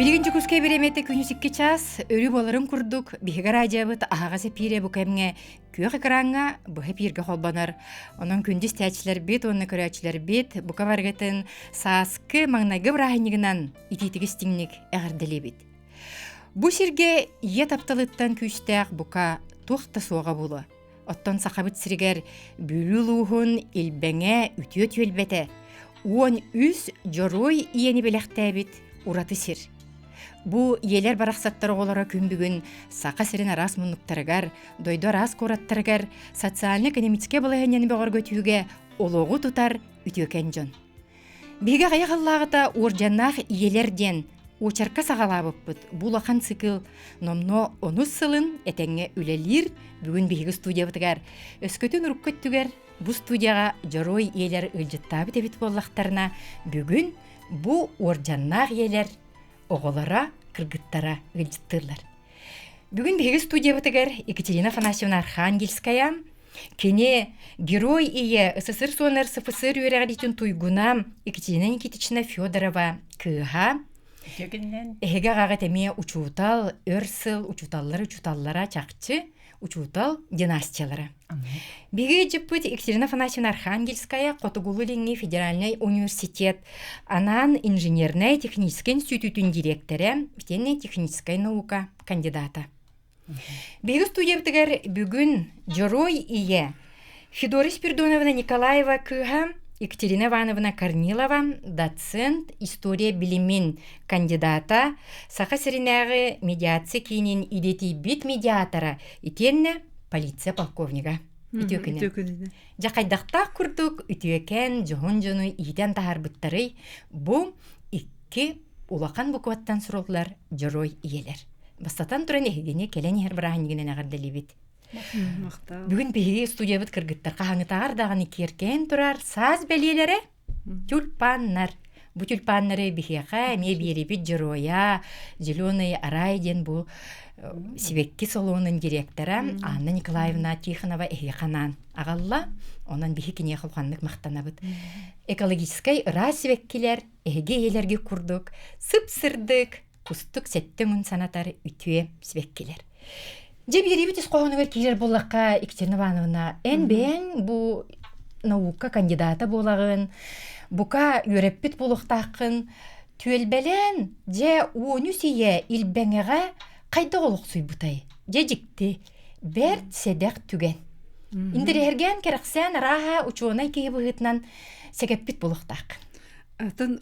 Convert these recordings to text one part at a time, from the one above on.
Билигин Дьокуускай бириэмэтэ күнүс 2 чаас, өрүү буоларын курдук, биһиги радиобыт аһаҕас эпиирэ бу кэмҥэ күөх экраҥҥа быһа эпииргэ холбонор. Онон күндү истээччилэрбит уонна көрөөччүлэрбит бука барыгытын сааскы маҥнайгы бырааһынньыгынан итиитик истиҥник эҕэрдэлиибит. Бу сиргэ ийэ тапталыттан күүстээх бука туох да суоҕа буолуо. Оттон Сахабыт сиригэр Бүлүү улууһун Илбэҥэ үтүө түөлбэтэ 13 дьоруой ийэни бэлэхтээбит ураты сир. Бу ийэлэр барахсаттар оҕолоро күн бүгүн Саха сирин араас муннуктарыгар, дойду араас куораттарыгар социально-экономическай балаһыанньаны бөҕөргөтүүгэ олоҕу тутар үтүөкэн дьон. Биһиги аҕыйах ыллааҕыта уордьаннаах ийэлэр диэн уочарка саҕалаабыппыт. Бу улахан цикл номнуо онус сылын этэҥҥэ үлэлиир. Бүгүн биһиги студиябытыгар өскөтүн урукку өттүгэр бу студияҕа дьоруой ийэлэр ыалдьыттаабыт эбит буоллахтарына, бүгүн бу уордьаннаах ийэлэр оҕолоро, кыргыттара ыалдьыттыыллар. Бүгүн биһиги студиябытыгар Екатерина Афанасьевна Архангельская, кини Герой ийэ СССР суонар СФСР үөрэҕириитин туйгуна Екатерина Никитична Федорова кыыһа, эһиги аҕаҕыт эмиэ учуутал, өр сыл учууталлар учууталлара чахчы учуутал династиялара. Биһиги дьыппыт Екатерина Афанасьевна Архангельская Хотугулуу-Илиҥҥи федеральнай университет анаан инженернэй техническэй институтун дириэктэрэ, итиэннэ техническэй наука кандидата. Биһиги студиябытыгар бүгүн Дьоруой ийэ Федора Спиридоновна Николаева кыыһа Екатерина Ивановна Корнилова, доцент, история билимин кандидата, Саха сиринээҕи медиация киинин идэтийбит медиатора, итиэннэ полиция полковнига. Үтүө күнү. Дьэ хайдахтаах курдук үтүөкэн, дьоһун дьону иитэн таһаарбыттарый бу икки улахан букваттан суруллар дьоруой ийэлэр. Бастатан туран эһигини кэлэн иһэр бырааһынньыгынан эҕэрдэлиибит. Бүгүн биһиги студиябыт кыргыттар хаһаҥытааҕар даҕаны киэркэйэн турар саас бэлиэлэрэ Тюльпаннар. Бу тюльпаннары биһиэхэ эмиэ биэрибит дьоруойа Зеленый арай диэн бу сибэкки салонун директора Анна Николаевна Тихонова эһиэхэ анаан аҕалла. Онон биһи киниэхэ улаханнык махтанабыт. Экологическай ыраас сибэккилэр эһиги ийэлэргэ курдук сып-сырдык, кустук сэттэ мун санатар үтүө сибэккилэр. Дьэ биэриибит ис хоһоонугар киирэр буоллахха, Екатерина Ивановна, эн бэйэҥ бу наука кандидата буолаҕын, бука үөрэппит буолуохтааххын, түөлбэлээн дьэ уонүс ийэ Илбэҥэҕэ хайдах олохсуйбутай? Дьэ дьикти, бэрт сэдэх түгэн. Интэриэһиргээн кэрэхсээн арааһа учуонай киһи быһыытынан сэгэппит буолуохтааххын. Атын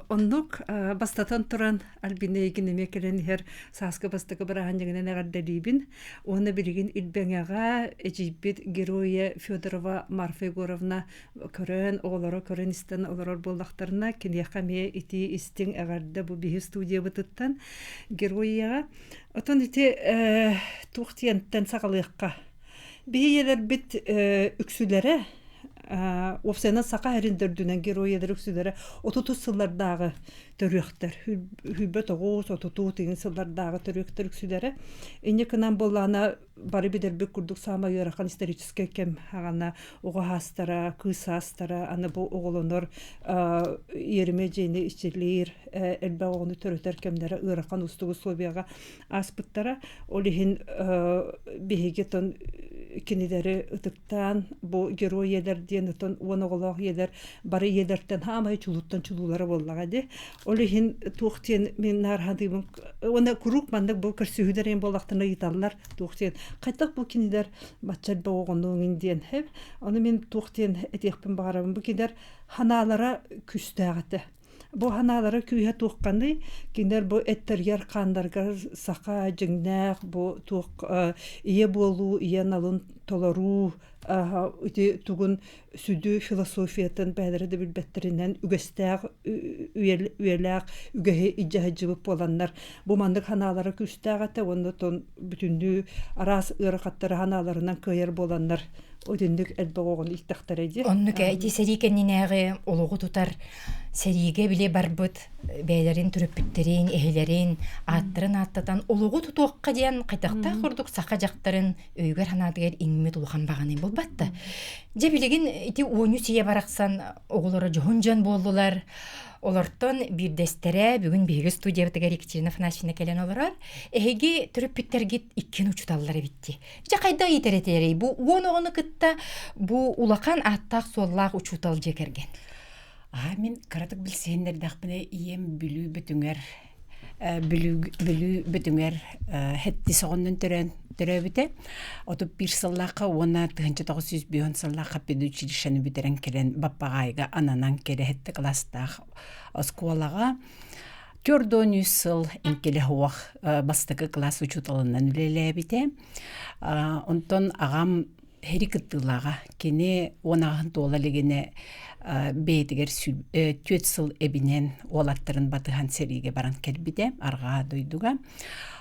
оннук бастатан туран Альбина эйигин эмиэ кэлэн иһэр сааскы бастакы бырааһынньыгынан эҕэрдэлиибин. Уонна билигин Илбэҥэҕэ эдьиийбит геройа Федорова Марфа Егоровна көрөн, оҕолоро көрөн-истэн олорор буоллахтарына, киниэхэ эмиэ итии истиҥ эҕэрдэ бу биһи студиябытыттан герой ийэҕэ. Отон ити туох диэнтэн саҕалыахха. Биһи ийэлэрбит үксүлэрэ уопсайынан саха эрин төрдүнэн герой ийэлэр үксүлэрэ 30 сыллардааҕы төрүөхтэр. 29, 30 тыын сыллардааҕы төрүөхтэр үксүлэрэ. Инньэ гынан буоллаҕына бары билэрбит курдук саамай ыарахан историческай кэм аҕана оҕо саастара, кыыс саастара, аны бу оҕолонор иэримэ дьиэни иччилиир, элбэх оҕону төрөтөр кэмнэрэ ыарахан уустук условияҕа ааспыттара. Ол иһин биһиги тон кинилэри ытыктаан бу герой ийэлэр диэн отон уон оҕолоох ийэлэр бары ийэлэртэн хаамай чулууттан чулуулара буоллаҕа дии. Ол иһин туох диэн мин наархадыыбын уонна куруук маннык бу көрсүһүүлэр эҥин буоллахтарына ыйыталлар туох диэн хайдах бу кинилэр бачча элбэх оҕону диэн ону мин туох диэн этиэхпин баҕарабын бу кинилэр ханаалара күүстээх этэ. Бу ханаалара күүһэ туохханый? Кинилэр бу эттэригэр хааннарыгар саха дьиҥнээх бу туох ийэ буолуу, ийэ аналын толоруу ити тугун сүдү философиятын бэйэлэрэ да билбэттэринэн үгэстээх үйэлээх үгэһи илдьэ сылдьыбыт буоланнар бу маннык ханаалара күүстээх этэ уонна оттон бүтүннүү араас ыарахаттары ханааларынан кыайар буоланнар итинник элбэх оҕону ииттэхтэрэ дии. Оннук ити сэрии кэннинээҕи олоҕу тутар сэриигэ били барбыт. бэйэлэрин төрөппүттэрин, эһэлэрин ааттарын ааттатан олоҕу тутуохха диэн хайдахтаах курдук саха дьахтарын өйүгэр-санаатыгар иҥмит улахан баҕаны булбатта. Дьэ билигин ити уонньу сийэ барахсан оҕолоро дьоһун дьон буоллулар. Олортон биирдэстэрэ бүгүн биһиги студиябытыгар Екатерина Афанасьевна кэлэн олорор. Эһиги төрөппүттэргит иккиэн учууталлар эбитти. Дьэ хайда иитэр этэрий бу уон оҕону кытта бу улахан ааттаах-суоллаах учуутал дьиэ кэргэн? Аа мин кыратык билсиһиннэрдэхпинэ ийэм Бүлүү Бөтүҥэр Бүлүү Бүлүү Бөтүҥэр хэттис оҕоннон төрөөн төрөөбүтэ. 31 сыллаахха уонна 1905 сыллаахха педучилищены бүтэрэн кэлэн Баппаҕаайга ананан кэлэ кылаастаах оскуолаҕа 43 сыл эҥкилэ суох бастакы кылаас учууталынан үлэлээбитэ. Онтон аҕам Хэри кыттыылааҕа. Кини 10 туола илигинэ бэйэтигэр түөрт сыл эбинэн уолаттарын батыһан сэриигэ баран кэлбитэ арҕаа дойдуга.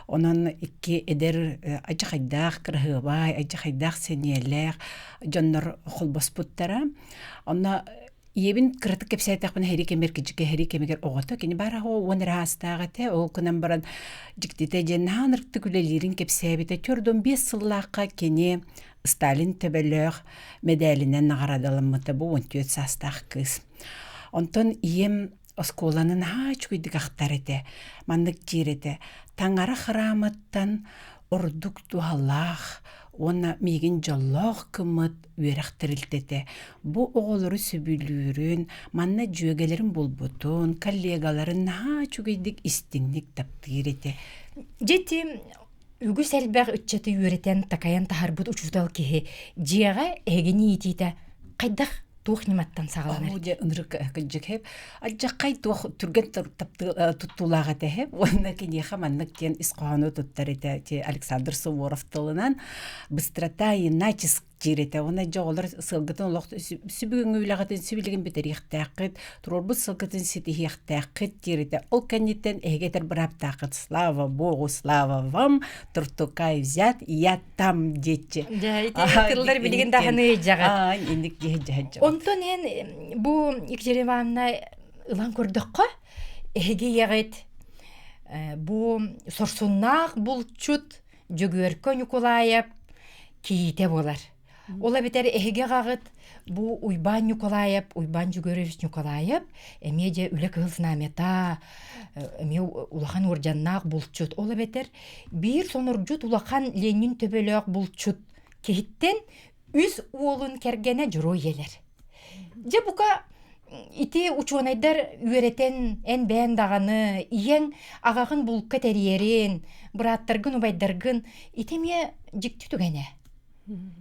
Онон икки эдэр адьахайдаах кыраһыабай, адьахайдаах сэниэлээх дьоннор холбоспуттара. Онно Ийэбин кыратык кэпсээтэхпинэ һэри кэмигэр кичикэ һэри кэмигэр оҕото кини баар аҕа уон эрэ аастаах этэ. Ол гынан баран дьиктитэ диэн наһаа ынырыктык үлэлиирин кэпсээбитэ. 45 сыллаахха кини Сталин төбөлөөх мэдээлинэн наҕараадаламмыта бу 14 саастаах кыыс. Онтон ийэм оскуоланы наһаа үчүгэйдик ахтар этэ. Маннык диир этэ: «Таҥара храмыттан ордук туһалаах уонна миигин дьоллоох гыммыт үөрэх тэрилтэтэ бу оҕолору сөбүлүүрүн, манна дьүөгэлэрин булбутун, коллегаларын наһаа үчүгэйдик истиҥник таптыыр этэ. Дьэ ити үгүс элбэх ыччаты үөрэтэн, такайан таһарбыт учуутал киһи дьиэҕэ эһигини иитиитэ хайдах туох ньыматтан саҕаланар? Оо, дьэ ынырык кырдьык хэп. Алдьархай туох түргэн туттуулаах этэ хэп. Уонна киниэхэ маннык диэн ис хоһоону туттар этэ Александр Суворов тылынан «Быстрота и натиск» диир этэ. Уонна дьэ оҕолор сылгытын олох сүбүгүҥҥү үлэҕитин сибилигин бүтэриэхтээххит, туруорбут сылгытын ситиһиэхтээххит диир этэ. Ол кэнниттэн эһиги этэр бырааптааххыт «Слава Богу, слава вам, Туртукай взят, я там» диэччи. Дьэ, ити тыллар билигин даһаны дьаҕат. Инник диэһи дьаһа Онтон эн бу Екатерина Ивановна ылан көрдөххө, эһиги ийэҕит бу сорсуннаах булчут Дьөгүөркө Ньукулаайап кийиитэ буолар. Ол эбэтэр эһиги аҕаҕыт бу Уйбаан Ньукулаайап, Уйбаан Дьөгүөрович Ньукулаайап эмиэ дьэ үлэ кыһыл знамята, эмиэ улахан уордьаннаах булчут. Ол эбэтэр биир сонордьут улахан Ленин төбөлөөх булчут киһиттэн үс уолун кэргэнэ дьоруой ийэлэр. Дьэ бука ити учуонайдар үөрэтэн эн бэйэн даҕаны ийэҥ аҕаҕын булка тэрийэрин, бырааттаргын, убайдаргын ити эмиэ дьикти түгэнэ.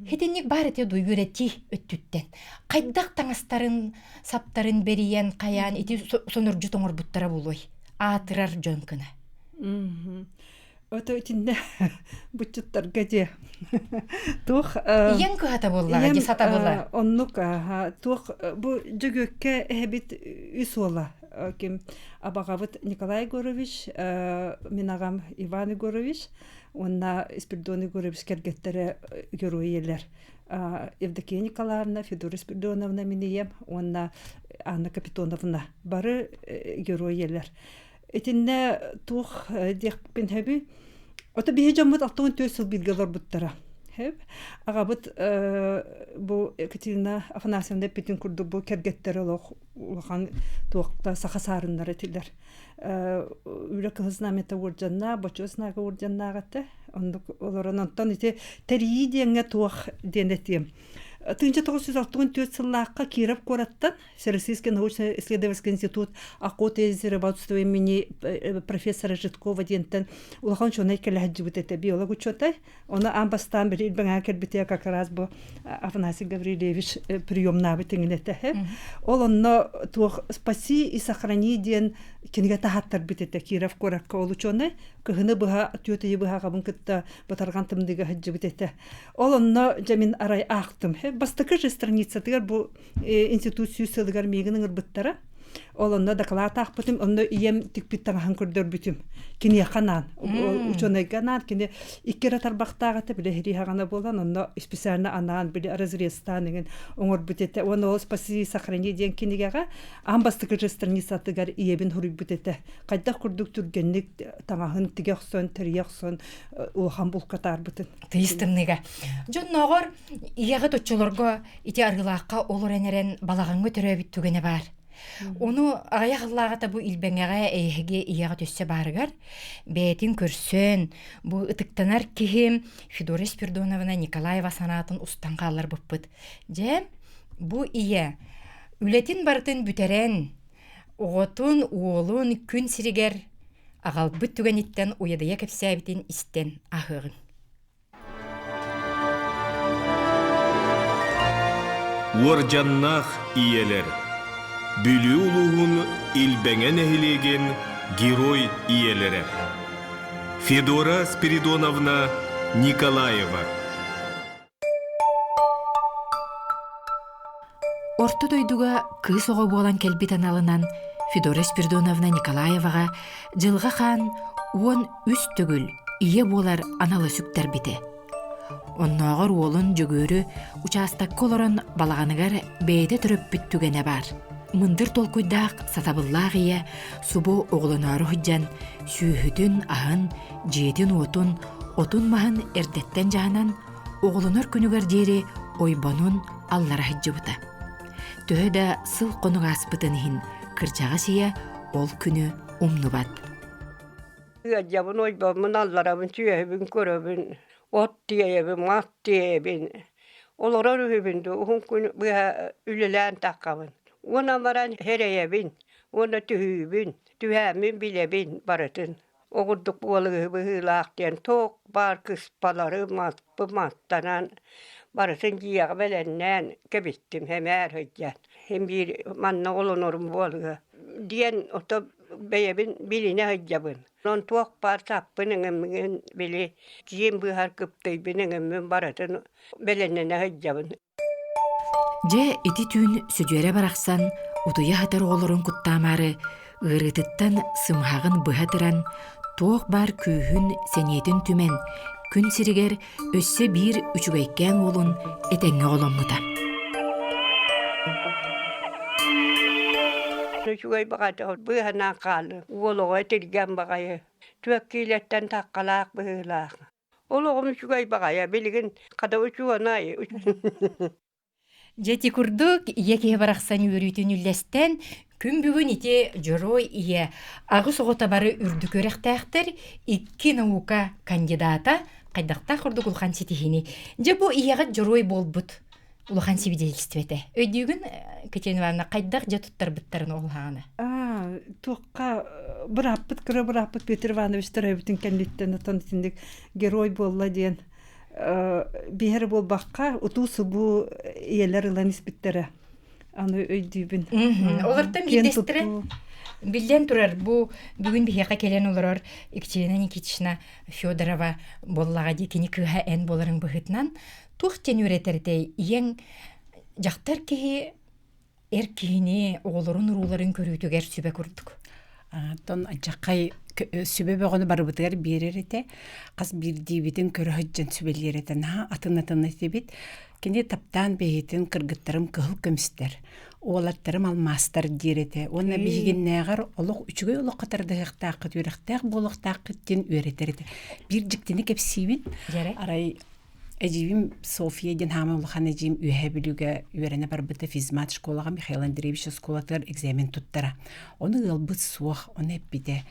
Итинник баар этэ дуу үөрэтии өттүттэн. Хайдах таҥастарын, саптарын бэрийэн, хайаан ити сонордьут оҥорбуттара буолуой? Аатырар дьон кына. Ото итиннэ буччуттарга дьиэ туох Ийэҥ кыһата буоллаҕа дии сатабыла. Оннук туох бу Дьөгүөккэ эһэбит үс уола ким абаҕабыт Николай Егорович, мин аҕам Иван Егорович уонна Спиридон Егорович кэргэттэрэ герой ийэлэр Евдокия Николаевна, Федора Спиридоновна мин ийэм уонна Анна Капитоновна бары герой ийэлэр. Итиннэ туох диэхпин сөбүй? Ото биһи дьоммут 64 сыл бииргэ олорбуттара. Хөп. Аҕабыт бу Екатерина Афанасьевна эппитин курдук бу кэргэттэр олох улахан туохта саха саарыннара этилэр. Үлэ кыһыл знамята уордьаннаах, бочуот знага уордьаннаах этэ. Оннук олорон онтон ити тэрийии диэҥҥэ туох диэн этиэм. 1964 сыллаахха Киров куораттан Всероссийский научно-исследовательский институт охоты и звероводства имени профессора Житкова диэнтэн улахан учуонай кэлэ сылдьыбыт этэ, биолог учуотай. Ону аан бастаан били Илбэҥэҕэ кэлбитэ как раз бу Афанасий Гаврильевич приемнаабыт иҥин этэ. Ол онно туох «Спаси и сохрани» диэн кинигэ таһааттарбыт этэ Киров куоракка ол учуонай кыһыны быһа түөрт ыйы быһа аҕабын кытта батарҕан тымныыга сылдьыбыт этэ. Ол онно дьэ мин арай аахтым. Бастакы же страницатыгар бу институт сүүс сылыгар миигин ыҥырбыттара. Ол онно дакылаат аахпытым, онно ийэм тикпит таҥаһын көрдөрбүтүм. Киниэхэ анаан, учуонайга анаан, кини икки эрэ тарбахтаах этэ, били иһириһаҕана буолан, онно специально анаан, били разрезтаан иҥин оҥорбут этэ. Уонна ол «Спаси, сохрани» диэн кинигэҕэ аан бастакы же страницатыгар ийэбин суруйбут этэ. Хайдах курдук түргэнник таҥаһын тигэ охсон, тэрийэ охсон улахан булка таарбытын. Тыйыс тымныыга. Дьоннооҕор ийэҕит оччолорго ити арыылаахха олорон эрэн балаҕаҥҥа төрөөбүт түгэнэ баар. Ону аҕыйах ыллааҕыта бу Илбэҥэҕэ эйэһиги ийэҕэ түссе баарыгар бэйэтин көрсөн бу ытыктанар киһи Федора Спирдоновна Николаева санаатын устан хаалларбыппыт. Дьэ, бу ийэ үлэтин барытын бүтэрэн, оҕотун, уолун күн сиригэр аҕалбыт түгэниттэн уйадыйа кэпсээбитин истэн аһыаҕыҥ. Уордьаннаах ийэлэр Бүлүү улууһун Илбэҥэ нэһилиэгин Герой ийэлэрэ Федора Спиридоновна Николаева Орто дойдуга кыыс оҕо буолан кэлбит аналынан Федора Спиридоновна Николаеваҕа Дьылҕа Хаан 13 төгүл ийэ буолар аналы сүктэрбитэ. Оннооҕор уолун Дьөгүөрү учаастакка олорон балаҕаныгар бэйэтэ төрөппүт түгэнэ баар. Мындыр толкуйдаах, сатабыллаах ийэ субу оҕолоноору сылдьан сүөһүтүн, аһын, дьиэтин-уотун, отун-маһын эрдэттэн дьаһанан оҕолонор күнүгэр диэри ойбонун аллара сылдьыбыта. Төһө да сыл-хонук ааспытын иһин кырдьаҕас ийэ ол күнү умнубат. Ыалдьабын, ойбоммун алларабын, сүөһүбүн көрөбүн, от тиэйэбин, мас тиэйэбин. Олорор үһүбүн дуу, уһун күн быһа үлэлээн таххабын. Уонна баран эрэйэбин уонна түһүүбүн, түһээммин билэбин барытын. Оҕурдук буолыыһы быһыылаах диэн туох баар кыспалары маспы маттанан барытын дьиэҕэ бэлэмнээн кэбистим сэмээр сылдьан. Син биир манна олонорум буолуо диэн ото бэйэбин билинэ сылдьабын. Онон туох баар саппын ыҥыммын били дьиэм быыһар кыптыйбын ыҥыммын барытын бэлэмнэнэ сылдьабын. Дьэ, ити түүн Сөдүөрэ барахсан утуйа сытар оҕолорун куттаамаары ыарыытыттан сымыһаҕын быһа тыран, туох баар күүһүн, сэниэтин түмэн, күн сиригэр өссө биир үчүгэйкээн уолун этэҥҥэ оҕоломмута. Үчүгэй баҕайы быыһанан хаалыы, уол оҕо этиргэн баҕайы, түөрт киилэттэн таххалаах быһыылаах. Олоҕум үчүгэй баҕайы, билигин хата учуонай. Дьэ ити курдук ийэ киһи барахсан үөрүүтүн үллэстэн, күн бүгүн ити дьоруой ийэ аҕыс оҕото бары үрдүк үөрэхтээхтэр, икки наука кандидата хайдахтаах курдук улахан ситиһиини. Дьэ бу ийэҕит дьоруой буолбут улахан свидетельствота. Өйдүүгүн, Катерина Ивановна, хайдах дьэ туттарбыттарын ол хаана? Аа, туохха бырааппыт, кыра бырааппыт Петр Иванович төрөөбүтүн кэнниттэн отон итинник герой буолла диэн биһэр буолбакка утуу-субуу ийэлэр ылан испиттэрэ. Аны өйдүүбүн. Олортон биирдэстэрэ биллэн турар бу бүгүн биһиэхэ кэлэн олорор Екатерина Никитична Федорова буоллаҕа дии кини кыыһа эн буоларыҥ быһыытынан Туох диэн үөрэтэртэй ийэҥ дьахтар киһи эр киһини оҕолорун урууларын көрүүтүгэр сүбэ курдук. Оттон алдьархай сүбэ бөҕөнү барыбытыгар биэрэр этэ. Хас биирдиибитин көрө сылдьан сүбэлиир этэ. Наһаа атын-атын этибит. Кини таптаан бэйэтин кыргыттарым кыһыл көмүстэр, уолаттарым алмаастар диир этэ. Уонна биһигиннээҕэр олох үчүгэй олоххо тардыһыахтааххыт, үөрэхтээх буолуохтааххыт диэн үөрэтэр этэ. Биир дьиктини кэпсиибин. Арай Эдьиийим Софья диэн хаамай улахан эдьиийим Үөһээ Бүлүүгэ үөрэнэ барбыта физмат школаҕа Михаил Андреевич оскуолатыгар экзамен туттара. Ону ыалбыт суох, ону эппитэ.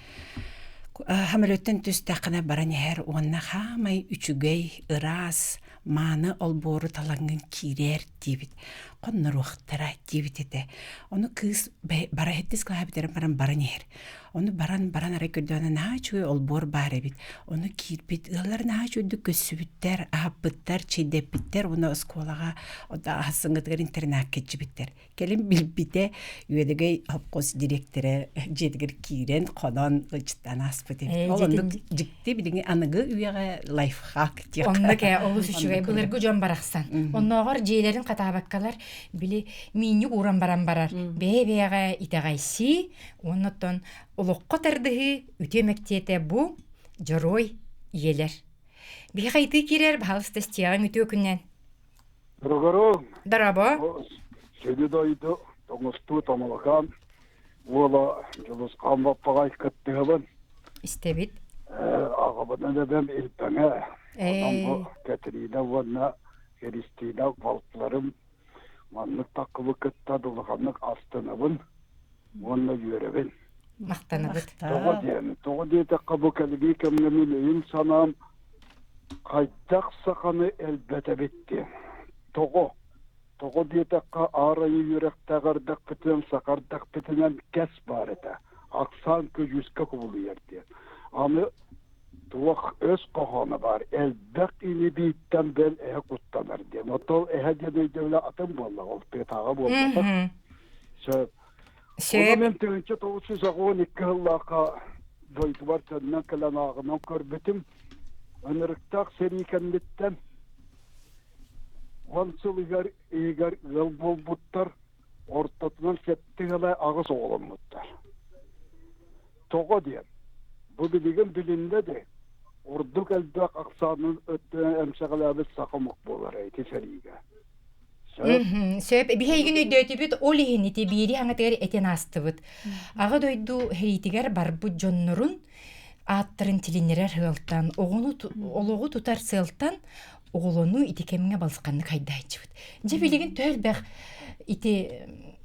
Самолеттан түстэххинэ баран иһэр уонна хаамай үчүгэй, ыраас, мааны олбуору талаҥҥын киирээр диэбит. Хонноруохтара диэбит этэ. Ону кыыс бара иһиттис кылааһы бүтэрэн баран баран иһэр. Ону баран баран арай көрдөҕүнэ наһаа үчүгэй олбуор баар эбит. Ону киирбит ыаллар наһаа үчүгэйдик көрсүбүттэр, аһаппыттар, чэйдэппиттэр уонна оскуолаҕа аһассыҥҥытыгар интернакка илдьибиттэр. Кэлин билбитэ Үөдүгэй совхоз дириэктэрэ дьиэтигэр киирэн хонон ыалдьыттаан ааспыт эбит. Ол оннук дьикти билиҥҥи аныгы үйэҕэ лайфхак диэх. Оннук ээ олус үчүгэй былыргы дьон барахсан. Оннооҕор дьиэлэрин хатаабаккалар. били миинньик ууран баран барар бэйэ-бэйэҕэ итэҕэйсии уонна оттон олоххо тардыһыы үтүө мэктиэтэ бу дьоруой ийэлэр. Биһиэхэ ыйытыы киирэр, баһаалыста истиэҕиҥ үтүө күннэн. Дорогору, Дорообо. Сүдү дойду тоҥустуу томолокоон уола Дьулусхан Баппаҕай кыттыһабын. Истэбит. Аҕабынан эбэм Илбэҥэ, онон бу Кэтириинэ уонна Христина балтыларым маннык таккыбы кытта дулаханнык астынабын уонна үөрэбин. Махтанабыт. Тоҕо диэн, тоҕо диэтэххэ бу кэлиҥҥи кэмҥэ мин өйүм-санаам хайдах саханы элбэтэбит диэн. Тоҕо? Тоҕо диэтэххэ, аар айыы үөрэхтээх эрдэхпитинэн, саха эрдэхпитинэн кэс баар этэ. Ахсаан көдьүүскэ кубулуйар диэн. Аны туох өс хоһооно баар, элбэх ини-бииттэн бэл эһэ куттанар диэн. Оттон эһэ диэн өйдөбүлэ атын буоллаҕа, ол тыатааҕы буолбатах. Сөп. Сөп. Ону мин 1992 сыллаахха дойдубар төннөн кэлэн ааҕынан көрбүтүм. Ынырыктаах сэрии кэнниттэн 10 сылыгар иһигэр ыал буолбуттар, ортотунан сэттэ ыала аҕыс оҕоломмуттар. Тоҕо диэн, бу билигин билиннэ де, ордук элбэх ахсаанын өттүнэн эмсэҕэлээбит саха омук буолара ити сэриигэ. Сөп. Биһигин өйдөөтүбүт, ол иһин ити биири хаҥатыгар этэн аастыбыт. Аҕа дойду сэриитигэр барбыт дьоннорун ааттарын тилиннэрэр сыалтан, оҕону олоҕу тутар сыалтан оҕолонуу ити кэмҥэ балысханнык хайдааччыбыт. Дьэ билигин төһө элбэх ити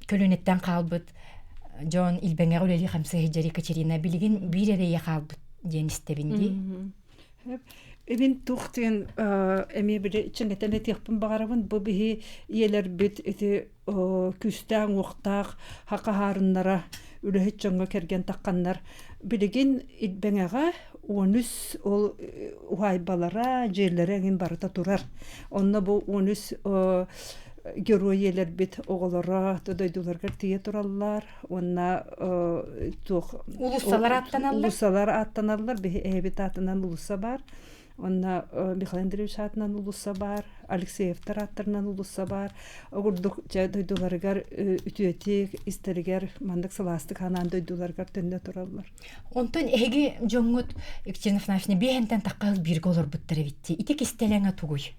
көлүөнэттэн хаалбыт дьон Илбэҥэҕэ үлэлии хамсыы сылдьар Екатерина билигин биир эрэ ийэ хаалбыт диэн истэбин дии. Мин туох диэн эмиэ били чиҥэтэн этиэхпин баҕарабын бу биһи ийэлэрбит ити күүстээх уохтаах хахаһаарыннара үлэһит дьоҥҥо кэргэн тахханнар билигин Илбэҥэҕэ 13 ол уһаайбалара дьиэлэрэ эҥин барыта турар онно бу 13 герой ийэлэрбит оҕолоро дойдуларыгар тиийэ тураллар уонна туох Улуссалар ааттаналлар? Улуссалар ааттаналлар. Биһи эһэбит аатынан улусса баар. Онно Михаил Андреевич аатынан улусса баар, Алексеевтар ааттарынан улусса баар. Огурдук дьэ дойдуларыгар үтүөтик, истэригэр маннык сылаастык ханаан дойдуларыгар төннө тураллар. Онтон эһиги дьоҥҥут Екатерина Афанасьевна биэһэнтэн тахха бииргэ олорбуттар эбит Ити кистэлэҥэ тугуй?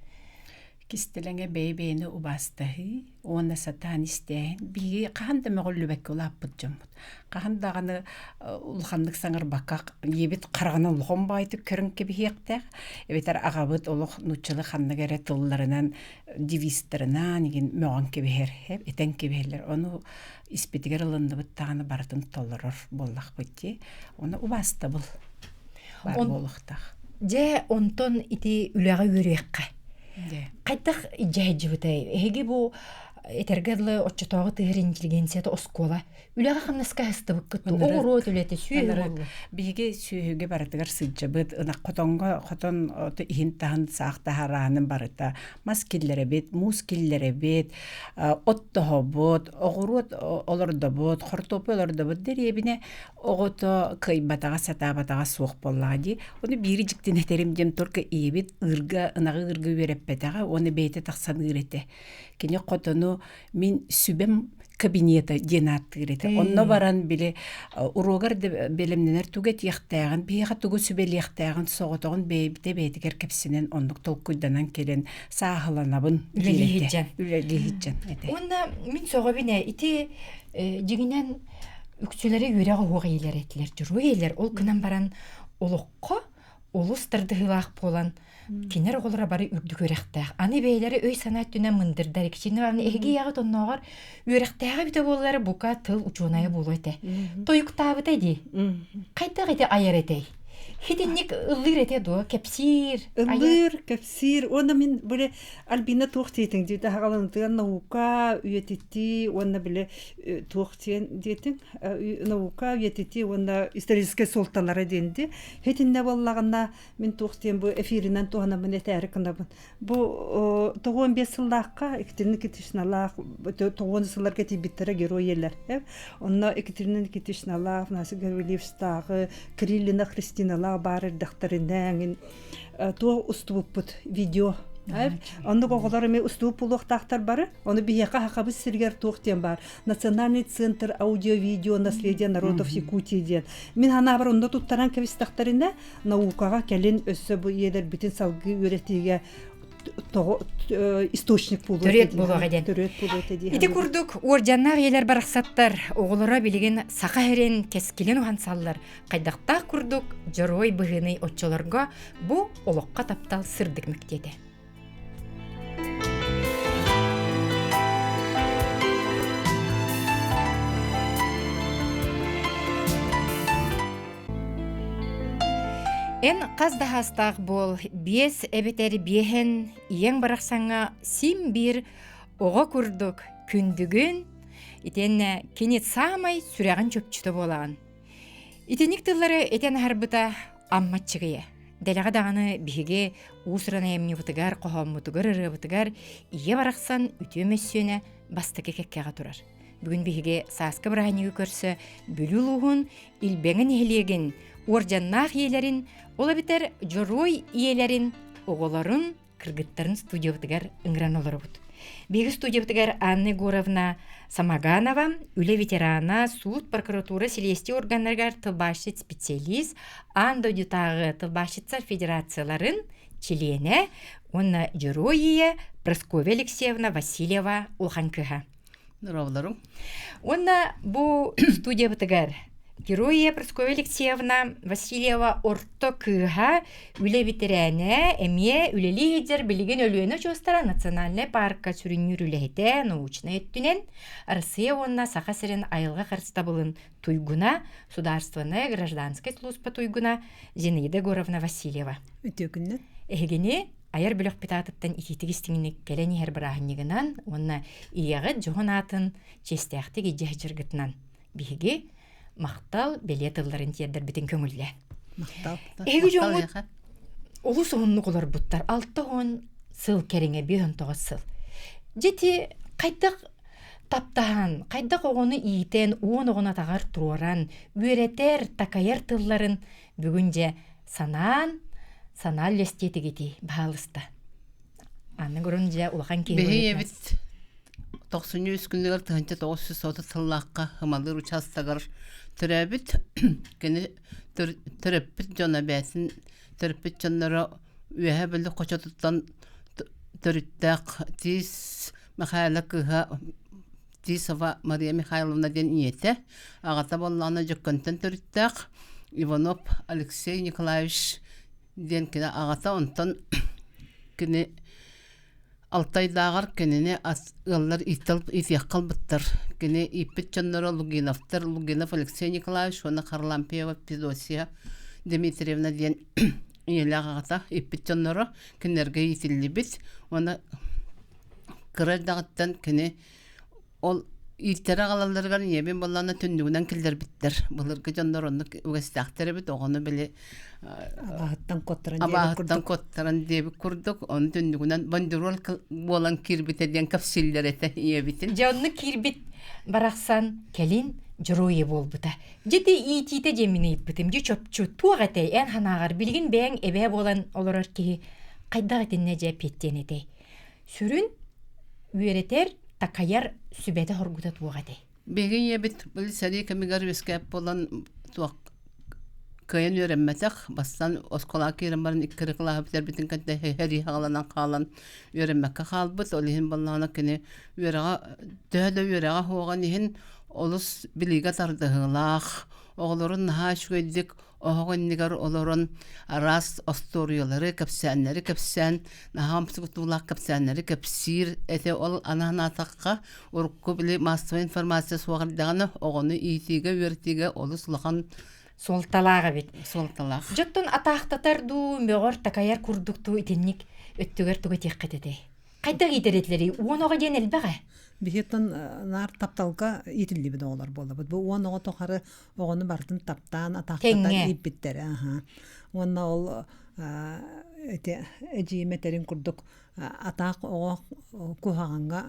Кистэлэҥэ бэйэ-бэйэни убаастаһыы уонна сатаан истээһин биһиги хаһан да мөҕүллүбэккэ улааппыт дьоммут. Хаһан даҕаны улаханнык саҥарбакка ийэбит хараҕынан улахан баайтык көрөн кэбиһиэхтээх эбэтэр аҕабыт олох нууччалыы ханнык эрэ тылларынан девизтарынан игин мөҕөн кэбиһэр этэн кэбиһэллэр. Ону испитигэр ылынныбыт даҕаны барытын толорор буоллахпыт дии. Ону убаастабыл баар буолуохтаах. Дьэ, онтон ити үлэҕэ үөрүөххэ. Хайдах дьэһдьибитэй? Эһиги бу этэргэ дылы оччотооҕу тыһыр интеллигенцията оскуола үлэҕэ хамнаска аһыстыбыккыт оҕуруот үлэтэ сүөһү буолла. Биһиги сүөһүгэ барытыгар сылдьабыт, ынах хотоҥҥо хотон иһин таһын саах таһаараанын барыта мас киллэрэбит, муус киллэрэбит, оттоһобут, оҕуруот олордобут, хортуоппуй олордобут дэриэбинэ оҕото кыайбатаҕа, сатаабатаҕа суох буоллаҕа дии. Ону биири дьиктини этэрим диэн только ийэбит ыырга, ынаҕы ыырга үөрэппэтэҕэ уонна бэйэтэ тахсан ыыр этэ. Кини хотону мин сүбэм кабинета диэн ааттыыр этэ. Онно баран били уруогар да бэлэмнэнэр тугу этиэхтээҕин, биһиэхэ тугу сүбэлиэхтээҕин соҕотоҕун бэйэбитэ бэйэтигэр кэпсэнэн оннук толкуйданан кэлэн сааһыланабын диир этэ. Үлэлии сылдьан этэ. Уонна мин сөҕөбүн ээ ити дьиҥинэн үксүлэрэ үөрэх оһуох ийэлэр этилэр, дьоруой ийэлэр. Ол гынан баран олоххо олус тардыһыылаах буолан кинилэр оҕолоро бары үрдүк үөрэхтээх. Аны бэйэлэрэ өй-санаа өттүнэн мындырдар. Екатерина Ивановна эһиги ийэҕит оннооҕор үөрэхтээҕэ эбитэ буоллар бука тыл учуонайа буолуо этэ. Тойуктаабыта дии. Хайдах ити айар этэй? Хитинник ыллыыр этэ дуо? Кэпсиир, айар? Ыллыыр, кэпсиир. Уонна мин били Альбина туох диэтиҥ дии таһаҕаланытыгар наука үйэтитии уонна били туох диэн диэтиҥ наука үйэтитии уонна историческай суолталара диэн дии. Хитиннэ буоллаҕына мин туох диэн бу эфиринэн туһанаммын этээри гынабын. Бу 95 сыллаахха Екатерина Никитичналаах тоҕуон сылларга тиийбиттэрэ герой ийэлэр. Онно Екатерина Никитичналаах, Афанасий Гаврильевичтааҕы, Кириллина Христиналаах баар эрдэхтэринэ туох устубуппут видео. Оннук оҕолор эмиэ устууп булуохтаахтар бары. Ону биһиэхэ Хахабыс сиригэр туох диэн баар. Национальный центр аудио-видео наследие народов Якутии диэн. Мин санаабар онно туттаран кэбистэхтэринэ наукаҕа кэлин өссө бу ийэлэрбитин салгыы үөрэтиигэ тоҕо источник буолуо Төрүөт буолуоҕа диэн. Төрүөт буолуо диэн. Ити курдук уордьаннаах ийэлэр барахсаттар оҕолоро билигин саха сирин кэскилин уһансаллар хайдахтаах курдук дьоруой быһыыный оччолорго бу олоххо таптал сырдык мэктиэтэ. Эн хас да хаастаах буол, биэс эбэтэр биэһэн ийэҥ барахсаҥҥа син биир оҕо курдук күндүгүн, итиэннэ кини саамай сүрэҕин чопчута буолаҕын. Итинник тыллары этэн аһарбыта Аммаччыгыйа. Дэлэҕэ даҕаны биһиги уус-уран айымньыбытыгар, хоһооммутугар, ырыабытыгар ийэ барахсан үтүө мөссүөнэ бастакы кэккэҕэ турар. Бүгүн биһиги сааскы бырааһынньыгы көрсө Бүлүү улууһун Илбэҥэ нэһилиэгин уордьаннаах ийэлэрин, ол эбэтэр дьоруой ийэлэрин оҕолорун, кыргыттарын студиябытыгар ыҥыран олоробут. Биһиги студиябытыгар Анна Егоровна Самоганова, үлэ ветерана, суут, прокуратура, силиэстийэ органнарыгар тылбаасчыт специалист, аан дойдутааҕы тылбаасчыттар федерацияларын чилиэнэ уонна дьоруой ийэ Прасковья Алексеевна Васильева улахан кыһа. Здороволорум. Уонна бу студиябытыгар Героя Прасковья Алексеевна Васильева орто кыыһа, үлэ бэтэрээнэ, эмиэ үлэлии сылдьар билигин Өлүөнэ очуостара национальнай паарка сүрүннүүр үлэһитэ, научнай өттүнэн Россия уонна Саха сирин айылҕа харыстабылын туйгуна, судаарственная гражданскай служба туйгуна Зинаида Егоровна Васильева. Үтүө күннэр. Эһигини айар бөлөхпүт аатыттан итиитик истиҥник кэлэн иһэр бырааһынньыгынан уонна ийэҕит дьоһун аатын чиэстээхтик илдьэ сылдьаргытынан биһиги махтал бэлиэ тылларын тиэрдэрбитин көҥүллээн. Махтал. Эһиги дьоҥҥут олус уһуннук олорбуттар. 60 сыл кэриҥэ, 59 сыл. Дьити хайдах таптаһан, хайдах оҕону иитэн, уон оҕону атаҕар туруоран, үөрэтэр, такайар тылларын бүгүн дьэ санаан, санаа үллэстиэтигитий, баһаалыста. Анны гурун дьэ улахан киһи Биһи эбит тохсунньу үс күнүгэр 1930 сыллаахха Хымалыыр учаастагар төрөөбүт. Кини төрөппүт дьоно бэйэтин төрөппүт дьонноро Үөһээ Бүлүү хочотуттан төрүттээх Тиис Михайло кыыһа Тисова Мария Михайловна диэн ийэтэ, аҕата буоллаҕына Дьөккөнтөн төрүттээх Иванов Алексей Николаевич диэн кини аҕата, онтон кини Алтайдааҕар кинини ыаллар иитиэххэ ылбыттар. Кини ииппит дьонноро Лугиновтар, Лугинов Алексей Николаевич уонна Харлампьева Федосия Дмитриевна диэн ийэлээх аҕата ииппит дьонноро кинилэргэ иитиллибит уонна Кыра эрдэҕиттэн кини ол ииттэрэ аҕалалларыгар ийэбин буоллаҕына түннүгүнэн киллэрбиттэр. Былыргы дьоннор оннук үгэстээхтэр эбит. Оҕону били Абааһыттан куоттаран диэбит абааһыттан курдук. куоттаран диэбит курдук, ону түннүгүнэн бандероль буолан киирбитэ диэн кэпсииллэр этэ ийэбитин. Дьэ оннук киирбит барахсан кэлин дьоруойа буолбута. Дьити иитиитэ диэммин ыйыппытым. Дьэ чопчу туох этэй эн санааҕар билигин бэйэҥ эбээ буолан олорор киһи хайдах итиннэ дьэ эппиэттиэн этэй? Сүрүн үөрэтэр, такайар сүбэтэ хоргута туох этэй? Биһиги ийэбит били сэрии кэмигэр үөскээт буолан туох кыайан үөрэммэтэх, бастаан оскуолаҕа киирэн баран икки эрэ кылааһы бүтэрбитин кэннэ сэрии саҕаланан хаалан үөрэммэккэ хаалбыт. Ол иһин буоллаҕына кини үөрэҕэ төһө да үөрэҕэ суоҕун иһин олус билиигэ тардыһыылаах, оҕолорун наһаа үчүгэйдик оһох иннигэр олорон араас остуоруйалары, кэпсээннэри кэпсээн, наһаа умсугутуулаах кэпсээннэри кэпсиир этэ. Ол анаан аатахха, урукку били массовай информация суох эрдэҕинэ оҕону иитиигэ, үөрэтиигэ олус улахан Суолталаах эбит. Суолталаах. Дьоттон атаахтатар дуу, мөҕөр, такайар курдук дуу итинник өттүгэр тугу этиэххит этэй? Хайдах иитэр этилэрий? Уон оҕо диэн элбэх ээ. Биһиттэн наар тапталга иитиллибит оҕолор буолабыт. Бу уон оҕо тухары оҕону барытын таптаан, атаахтатан Тэҥҥэ. ииппиттэрэ. Аха. Уонна ол Ити эдьиийим этэрин курдук атаах оҕо куһаҕаҥҥа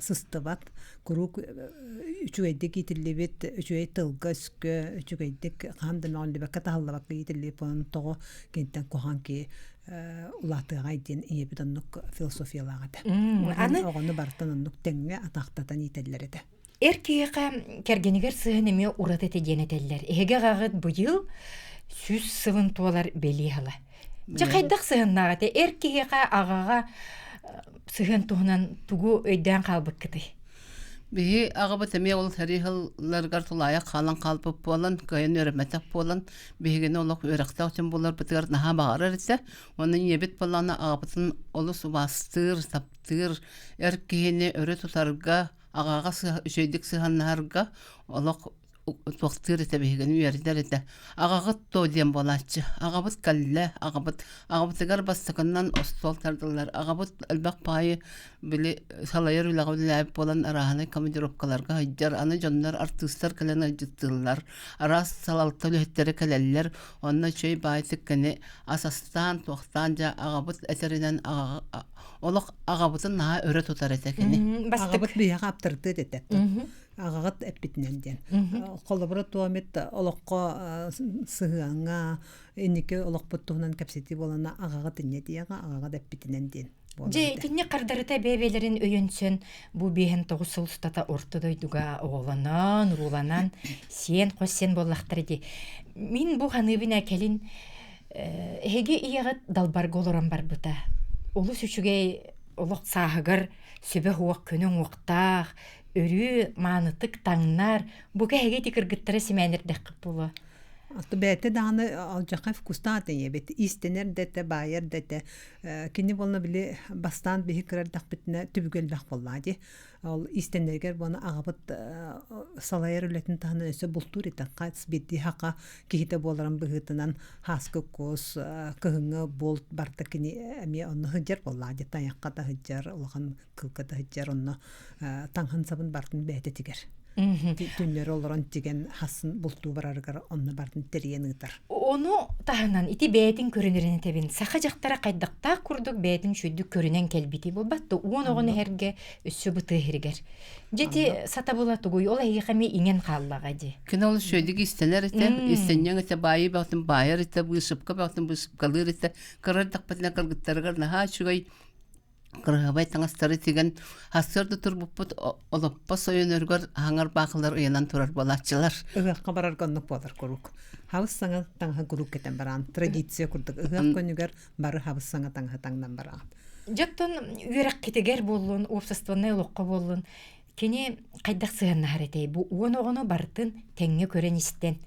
сыстыбат, куруук үчүгэйдик иитиллибит, үчүгэй тылга-өскө, үчүгэйдик хаһан да мөҕүллүбэккэ таһыллыбакка иитиллибит буолан тоҕо киниттэн куһаҕан киһи улаатыаҕай диэн ийэбит оннук философиялаах этэ. Аны оҕону барытын оннук тэҥҥэ атаахтатан иитэллэр этэ. Эр киһиэхэ кэргэнигэр сыһыан эмиэ ураты этэ диэн этэллэр. Эһиги аҕаҕыт быйыл 100 сылын туолар бэлиэ ыла. Дьэ хайдах сыһыаннаах этэ? Эр киһиэхэ аҕаҕа сыһыан туһунан тугу өйдөөн хаалбыккытый? Биһи аҕабыт эмиэ ол сэрии сылларыгар тулаайах хаалан хаалбыт буолан, кыайан үөрэммэтэх буолан, биһигини олох үөрэхтээх дьон буоларбытыгар наһаа баҕарар этэ. Уонна ийэбит буоллаҕына аҕабытын олус убаастыыр, таптыыр, эр киһини өрө тутарга, аҕаҕа үчүгэйдик сыһыаннаһарга олох туохтуур этэ биһигини үөрдэр этэ. Аҕаҕыт дуо диэн буолааччы. Аҕабыт кэллэ, аҕабыт аҕабытыгар бастакыннан остуол тардыллар. Аҕабыт элбэх баайы били салайар үлэҕэ үлэлээбит буолан арааһынай командировкаларга сылдьар. Аны дьоннор артыыстар кэлэн ыалдьыттыыллар. Араас салалта үлэһиттэрэ кэлэллэр. Онно үчүгэй баайытык кини ас астаан, туохтаан дьэ аҕабыт этэринэн аҕаҕа олох аҕабытын наһаа өрө тутар этэ кини. Аҕабыт биһиэхэ аптарытыат этэ. Аҕаҕыт эппитинэн диэн. Холобура туомит олоххо сыһыаҥҥа инники олохпут туһунан кэпсэтии буолана аҕаҕыт инньэ диэҕэ аҕаҕыт эппитинэн диэн. Дьэ, итинник хардарыта бэйэ-бэйэлэрин өйөнсөн бу 59 сыл устата орто дойдуга оҕолонон, урууланан, сиэн хос сиэн буоллахтара дии. Мин бу ханыыбын кэлин Эһиги ийэҕит далбарга олорон барбыта. Олус үчүгэй олох сааһыгар сүбэ уох көнө уҥуохтаах, өрүү маанытык таҥнар. Бука эһиги ити кыргыттара симээнирдэххит буолуо. Аты бэйэтэ даҕаны алдьархай вкустаах ийэбит. Иистэнэр да этэ, баайар да этэ. Кини буолла били бастаан биһи кыра эрдэхпитинэ түбүгэ элбэх буоллаҕа дии. Ол иистэнэригэр буона аҕабыт салайар үлэтин таһынан өссө бултуур этэ. Хас биирдии хака киһитэ буоларын быһыытынан хааскы кус, кыһыҥҥы булт барыта кини эмиэ онно сылдьар буоллаҕа дии. Тайахха да сылдьар, улахан кыылга да сылдьар онно таҥаһын сабын барытын бэйэтэ тигэр. Түннэри олорон тигэн хасын бултуу барарыгар онно барытын тэрийэн ыытар. Ону таһынан ити бэйэтин көрүнэрин этэбин. Саха дьахтара хайдахтаах курдук бэйэтин үчүгэйдик көрүнэн кэлбити буолбат да уон оҕону иһэргэ өссө бытыы иһиригэр. Дьэ ити сатабыла тугуй ол эһиэхэ эмиэ иҥэн хааллаҕа дии. Кини ол үчүгэйдик истэнэр этэ, истэнньэҥ этэ, баайыы бөҕөтүн баайар этэ, быысыпка бөҕөтүн быысыпкалыыр этэ. Кыра эрдэхпитинэ кыргыттарыгар наһаа үчүгэй кыраһыабай таҥастары тигэн сарсыарда турбуппут олоппос ойоноргор аһаҥар баахылар ыйанан турар буолааччылар. Ыһыахха барарга оннук буолар куруук. Хабыс саҥа таҥаһы куруук кэтэн бараан. Традиция курдук ыһыах күнүгэр бары хабыс саҥа таҥаһы таҥнан бараҕын. Дьоттон үөрэххитигэр буоллун, уопсастыбаннай олоххо буоллун, кини хайдах сыһыаннаһар этэй? Бу уон оҕону барытын тэҥҥэ көрөн-истэн.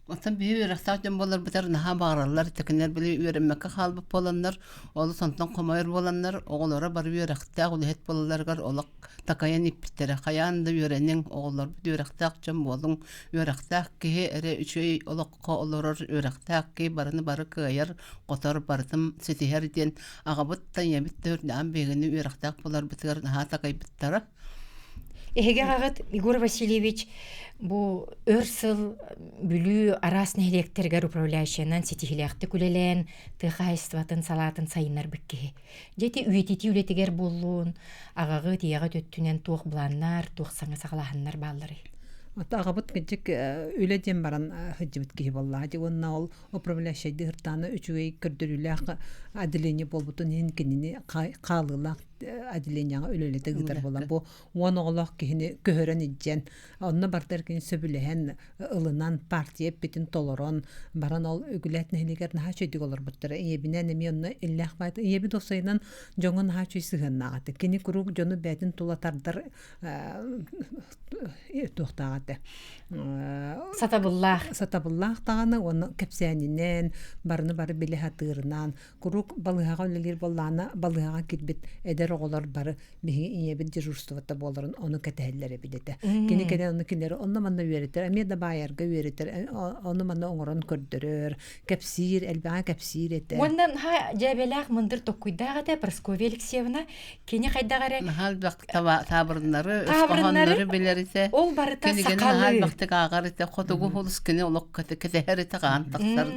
Оттон биһи үөрэхтээх дьон буоларбытыгар наһаа баҕараллар, итикиннэр били үөрэммэккэ хаалбыт буоланнар, олус онтон хомойор буоланнар, оҕолоро бары үөрэхтээх үлэһит буолалларыгар олох такайан ииппиттэрэ. Хайаан да үөрэниҥ, оҕолорбут үөрэхтээх дьон буолуҥ, үөрэхтээх киһи эрэ үчүгэй олоххо олорор, үөрэхтээх киһи барыны бары кыайар, хотор, барытын ситиһэр диэн аҕабыт да ийэбит да үрдээн биһигини үөрэхтээх буоларбытыгар наһаа такайбыттара. Эһиги аҕаҕыт Егор Васильевич бу өр сыл Бүлүү араас нэһилиэктэригэр управляющайынан ситиһилээхтик үлэлээн, тыа хаһаайыстыбатын салаатын сайыннарбыт киһи. Дьэ ити үйэтитии үлэтигэр буоллун, аҕаҕыт, ийэҕит өттүнэн туох былааннар, туох саҥа саҕалааһыннар баалларый? Ата аҕабыт кырдьык үлэ диэн баран сылдьыбыт киһи буоллаҕа дии уонна ол управляющайдыы сыртаана үчүгэй көрдөрүүлээх отделение буолбутун иһин кинини хаалыылаах отделениеҕа үлэлэтэ ыытар буолан бу уон оҕолоох киһини көһөрөн илдьэн онно бардар кини сөбүлэһэн ылынан партия эппитин толорон баран ол Үгүлээт нэһилиэгэр наһаа үчүгэйдик олорбуттара ийэбинээн эмиэ онно иллээх баайта ийэбит уопсайынан дьоҥҥо наһаа үчүгэй сыһыаннаах этэ кини куруук дьону бэйэтин тула тардар туохтаах этэ сатабыллаах сатабыллаах даҕаны уонна кэпсээнинэн барыны бары билэ сатыырынан Куруук балыыһаҕа үлэлиир буоллаҕына, балыыһаҕа киирбит эдэр оҕолор бары биһиги ийэбит дежурствота буоларын ону кэтэһэллэр эбит этэ. Кини кэлэн ону кинилэри онно-манна үөрэтэр, эмиэ да баайарга үөрэтэр, ону-манна оҥорон көрдөрөр, кэпсиир, элбэҕи кэпсиир этэ. Уонна наһаа дьээбэлээх мындыр токкуйдаах этэ Прасковья Алексеевна. Кини хайдах эрэ Наһаа элбэх таабырыннары, өс хоһооннору билэр этэ. Ол барыта Кинигэни наһаа элбэхтик ааҕар этэ. Хотугу улус кини олох кэтэһэр этэ, хаан тахсар.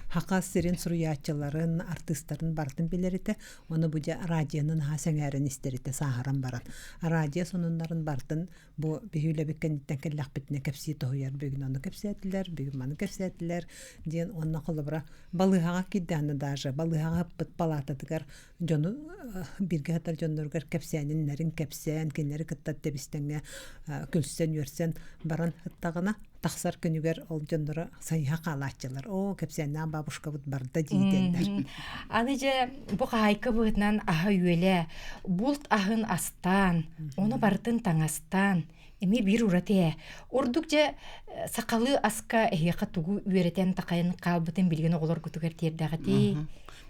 Хака сирин суруйааччыларын, артыыстарын барытын билэр этэ. Ону бу дьэ радионы наһаа сэҥээрэн истэр этэ сааһыран баран. Радио сонуннарын барытын бу биһи үлэбит кэнниттэн кэллэхпитинэ кэпсии тоһуйар бүгүн ону кэпсээтилэр, бүгүн маны кэпсээтилэр диэн уонна холобура балыыһаҕа киирдэҕинэ даже балыыһаҕа ыппыт палаататыгар дьону бииргэ сытар дьонноругар кэпсээниннэрин кэпсээн кинилэри кытта тэбистэҥҥэ күлсэн-үөрсэн баран ыттаҕына тахсар күнүгэр ол дьонноро сайыһа хаалааччылар оо кэпсээннээх бабушкабыт барда диидэллэр аны дьэ бу хаһаайка быһыытынан аһа-үөлэ булт аһын астаан ону барытын таҥастаан эмиэ биир ураты ээ ордук дьэ сахалыы аска эһиэхэ тугу үөрэтэн такайан хаалбытын билигин оҕолоргутугар тиэрдэҕитий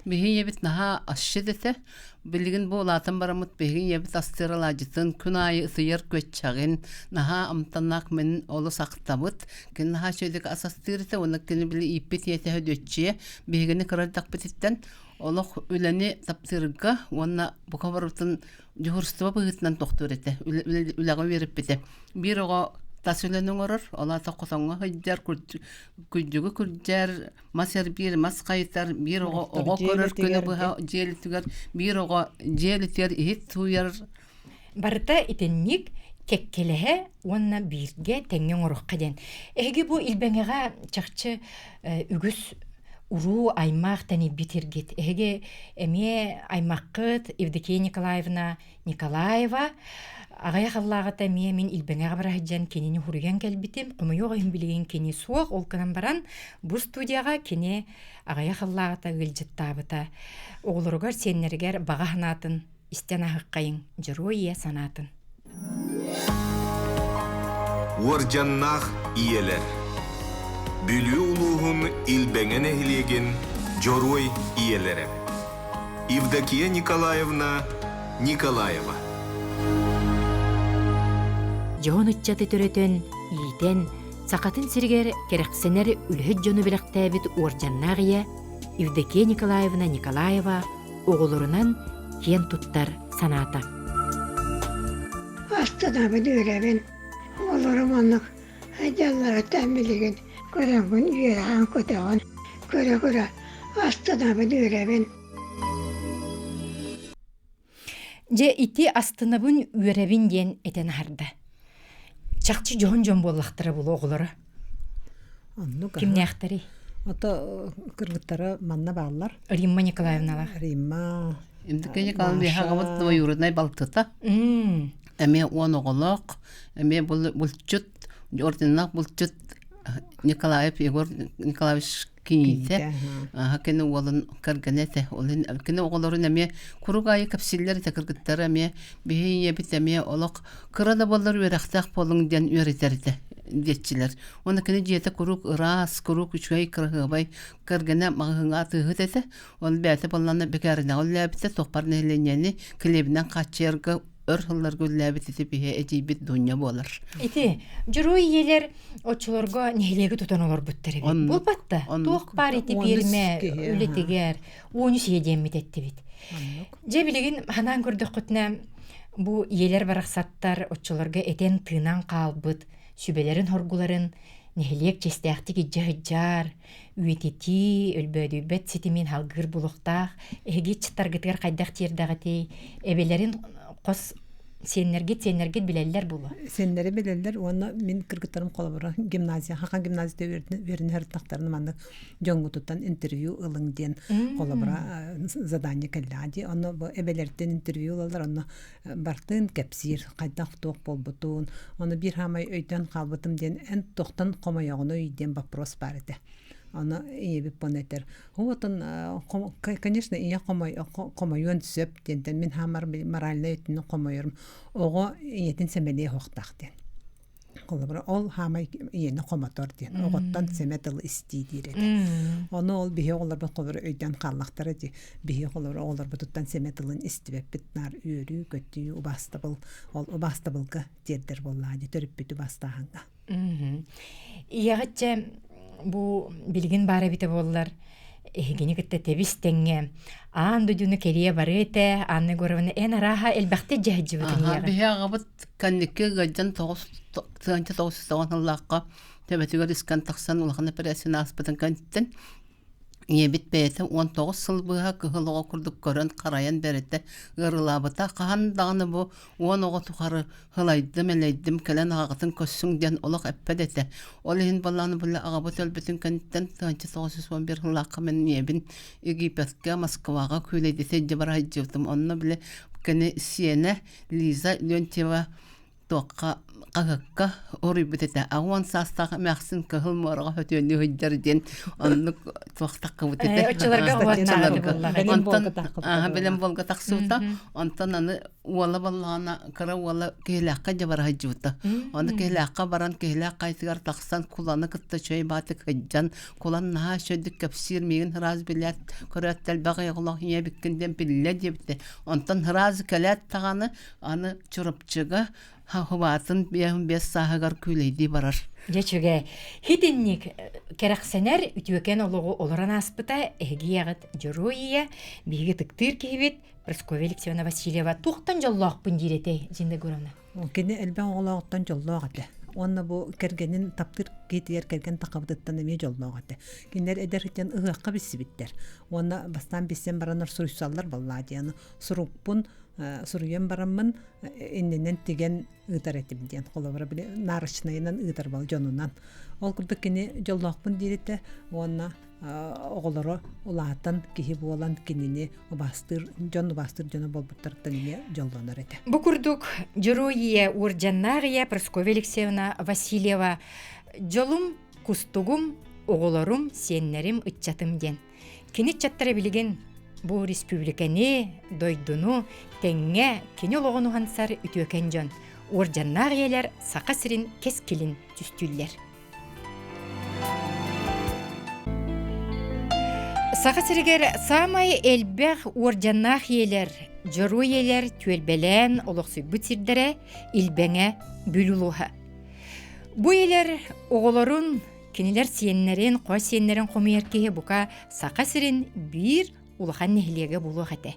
Биһи ийэбит наһаа асчыт этэ. Билигин бу улаатан бараммыт биһиги ийэбит астыыр алаадьытын күн аайы ытыйар күөччэҕин наһаа амтаннаах мин олус ахтабыт. Кини наһаа үчүгэйдик ас астыыр этэ уонна кини били ииппит ийэтэ Һөдүөччүйэ биһигини кыра эрдэхпититтэн олох үлэни таптыырга уонна бука барытын дьуһурство быһыытынан тохтуур этэ. Үлэҕэ үөрэппитэ. Биир оҕо тас үлэни оҥорор, ол аата хотоҥҥо сылдьар, күрдьүгү күрдьэр, мас эрбиир, мас хайытар, биир оҕо оҕо көрөр күнү быһа дьиэлитигэр, биир оҕо дьиэлитигэр иһит сууйар. Барыта итинник кэккэлэһэ уонна бииргэ тэҥҥэ оҥоруохха диэн. Эһиги бу Илбэҥэҕэ чахчы үгүс уруу аймах тэнийбит иргит. Эһиги эмиэ аймаххыт Евдокия Николаевна Николаева аҕыйах аллааҕыта эмиэ мин Илбэҥэҕэ бара сылдьан кинини хуруйан кэлбитим. Хомойуох иһин билигин кини суох, ол гынан баран бу студияҕа кини аҕыйах аллааҕыта ыалдьыттаабыта. Оҕолоругар, сиэннэригэр баҕа санаатын истэн аһыккайыҥ, дьоруой ийэ санаатын. Уордьаннаах ийэлэр Бүлүү улууһун Илбэҥэ нэһилиэгин Дьоруой ийэлэрэ Евдокия Николаевна Николаева Дьоһун ыччаты төрөтөн, иитэн, Сахатын сиригэр кэрэхсэнэр үлэһит дьону бэлэхтээбит уордьаннаах ийэ Евдокия Николаевна Николаева оҕолорунан киэн туттар санаата. Астынабын, үөрэбин. Оҕолорум оннук дьалларыттан билигин көрөҥҥүн үөрэҕин көтөҕүн, көрө-көрө астынабын, үөрэбин. Дьэ ити астынабын, үөрэбин диэн этэн аһарда. Чахчы дьоһун дьон буоллахтара буолуо оҕолоро. Оннук. Кимнээхтэрий? Ото кыргыттара манна бааллар. Римма Николаевналаах. Римма. Евдокия Николаевна биһиги двоюроднай балтыта. Эмиэ уон оҕолоох, эмиэ булчут, орденнаах булчут Николаев Егор Николаевич киниитэ. Аха кини уолун кэргэнэ этэ. Ол иһин кини оҕолорун эмиэ курук аайы кэпсииллэр этэ кыргыттара эмиэ биһи ийэбит эмиэ олох кыра да буоллар үөрэхтээх буолуҥ диэн үөрэтэр этэ диэччилэр. Уонна кини дьиэтэ куруук ыраас, куруук үчүгэй, кыраһыабай кэргэнэ маҕаһыыҥҥа атыыһыт этэ. Ол бэйэтэ буоллаҕына бэкээринэҕэ үлэлээбитэ, туохпар нэһилиэнньэни килиэбинэн хааччыйарга өр сылларга үлэлээбит ити биһи эдьиийбит Дуня буолар. Ити дьоруой ийэлэр оччолорго нэһилиэги тутан олорбуттар эбит. Буолбатта. Туох баар ити пиэрмэ үлэтигэр уонус ийэ диэммит эттибит. Дьэ билигин ханаан көрдөххүтүнэ бу ийэлэр барахсаттар оччолорго этэн тыынан хаалбыт сүбэлэрин-хоргуларын нэһилиэк чиэстээхтик илдьэ сылдьар, үйэтитии, өлбөөдүйбэт ситимин халгыыр булуохтаах. Эһиги ыччаттаргытыгар хайдах тиэрдэҕитий? Эбэлэрин хос сиэннэргит сиэннэргит билэллэр буолуо. Сиэннэри билэллэр уонна мин кыргыттарым холобура гимназия, Хахан гимназията үөрэнэ сырыттахтарына маннык дьоҥҥутуттан интервью ылыҥ диэн холобура задание кэллэҕэ дии. Онно бу эбэлэртэн интервью ылаллар, онно бартын кэпсиир хайдах туох буолбутун ону биир хаамай өйдөөн хаалбытым диэн эн туохтан хомойоҕунуй диэн вопрос баар этэ ону ийэбит буон этэр вот он конечно ийэ хомойуон сөп диэнтэн мин хаамар моральнай өттүнэн хомойорум оҕо ийэтин сэмэлиэ суохтаах диэн Холобура, ол хаамай ийэни хомотор диэн, оҕоттон сэмэ тыл истии диир этэ. Ону ол биһи оҕолорбут холобура өйдөөн хааллахтара дии. Биһи холобура оҕолорбутуттан сэмэ тылын истибэппит наар үөрүү, көтүү, убаастабыл, ол убаастабылга тиэрдэр буоллаҕа дии төрүппүт убаастааһыҥҥа. Ийэҕит бу билигин баар эбитэ буоллар, эһигини кытта тэбис тэҥҥэ аан дойдуну кэрийэ барыа этэ, Анна Егоровна эн арааһа элбэхтик дьэһдьибитин ийэҕин. Биһи аҕабыт Кэнники ыалдьан тоҕус тыһыынча тоҕус сүүс тоҕус сыллаахха төбөтүгэр искэн тахсан улахан эпэрээссийэни ааспытын кэнниттэн. Ийэбит бэйэтэ 19 сыл быһа кыһыл оҕо курдук көрөн-харайан бэритэ ыарыылаабыта. Хаһан даҕаны бу уон оҕо тухары һылайдым-элэйдим, кэлэн аҕаҕытын көрсүҥ диэн олох эппэт этэ. Ол иһин балааны били аҕабыт өлбүтүн кэнниттэн 1991 сыллаахха мин ийэбин Египетка, Москваҕа күүлэйдэтэ илдьэ бара сылдьыбытым. Онно били кини сиэнэ Лиза Леонтьева туохха хаһыакка уруйбут этэ. 80 саастаах эмээхсин Кыһыл муораҕа хөтүөннүү сылдьар диэн оннук туох таххыбыт этэ. Оччолорго Онтон бэлэм буолга тахсыбыта. Онтон аны уола баллаҕана кыра уола Киһилээххэ дьэ бара сылдьыбыта. Ону Киһилээххэ баран Киһилээх хайытыгар тахсан куланы кытта чөй баатык сылдьан кулан наһаа үчүгэйдик кэпсиир миигин ыраас билээт көрөөт элбэх оҕолоох ийэ эбиккин диэн биллэ диэбитэ. Онтон ыраас кэлээт даҕаны Аны Чурапчыга хабаатын 55 сааһыгар күүлэйдии барар. Дьэ үчүгэй. Хитинник кэрэхсэнэр үтүөкэн олоҕу олорон ааспыта эһиги ийэҕит Дьоруой ийэ, биһиги ытыктыыр киһибит Прасковья Алексеевна Васильева туохтан дьоллоохпун диир этэй, Зина Егоровна? Кини элбэх оҕолооҕуттан дьоллоох этэ. Уонна бу кэргэнин таптыыр киһитигэр кэргэн тахабытыттан эмиэ дьоллоох этэ. Кинилэр эдэр сылдьан ыһыахха билсибиттэр. Уонна бастаан билсэн бараннар суруйсаллар баллаа диэн. Сурукпун суруйан бараммын иннинэн тигэн ыытар этим диэн холобура били нарочнайынан ыытар бал дьонунан ол курдук кини дьоллоохпун диир этэ уонна оҕолоро улаатан киһи буолан кинини убаастыыр дьон убаастыыр дьоно буолбуттарыттан эмиэ дьоллонор этэ. Бу курдук Дьоруой ийэ уордьаннаах ийэ Прасковья Алексеевна Васильева дьолум, кустугум, оҕолорум, сиэннэрим, ыччатым диэн Кини ыччаттара билигин бу республиканы, дойдуну тэҥҥэ кини олоҕун уһансар үтүөкэн дьон, уордьаннаах ийэлэр Саха сирин кэскилин түстүүллэр. Саха сиригэр саамай элбэх уордьаннаах ийэлэр, дьоруой ийэлэр түөлбэлээн олохсуйбут сирдэрэ Илбэҥэ Бүлүү улууһа. Бу ийэлэр оҕолорун Кинилэр сиэннэрин, хос сиэннэрин хомуйар киһи бука Саха сирин биир улахан нэһилиэгэ буолуох этэ.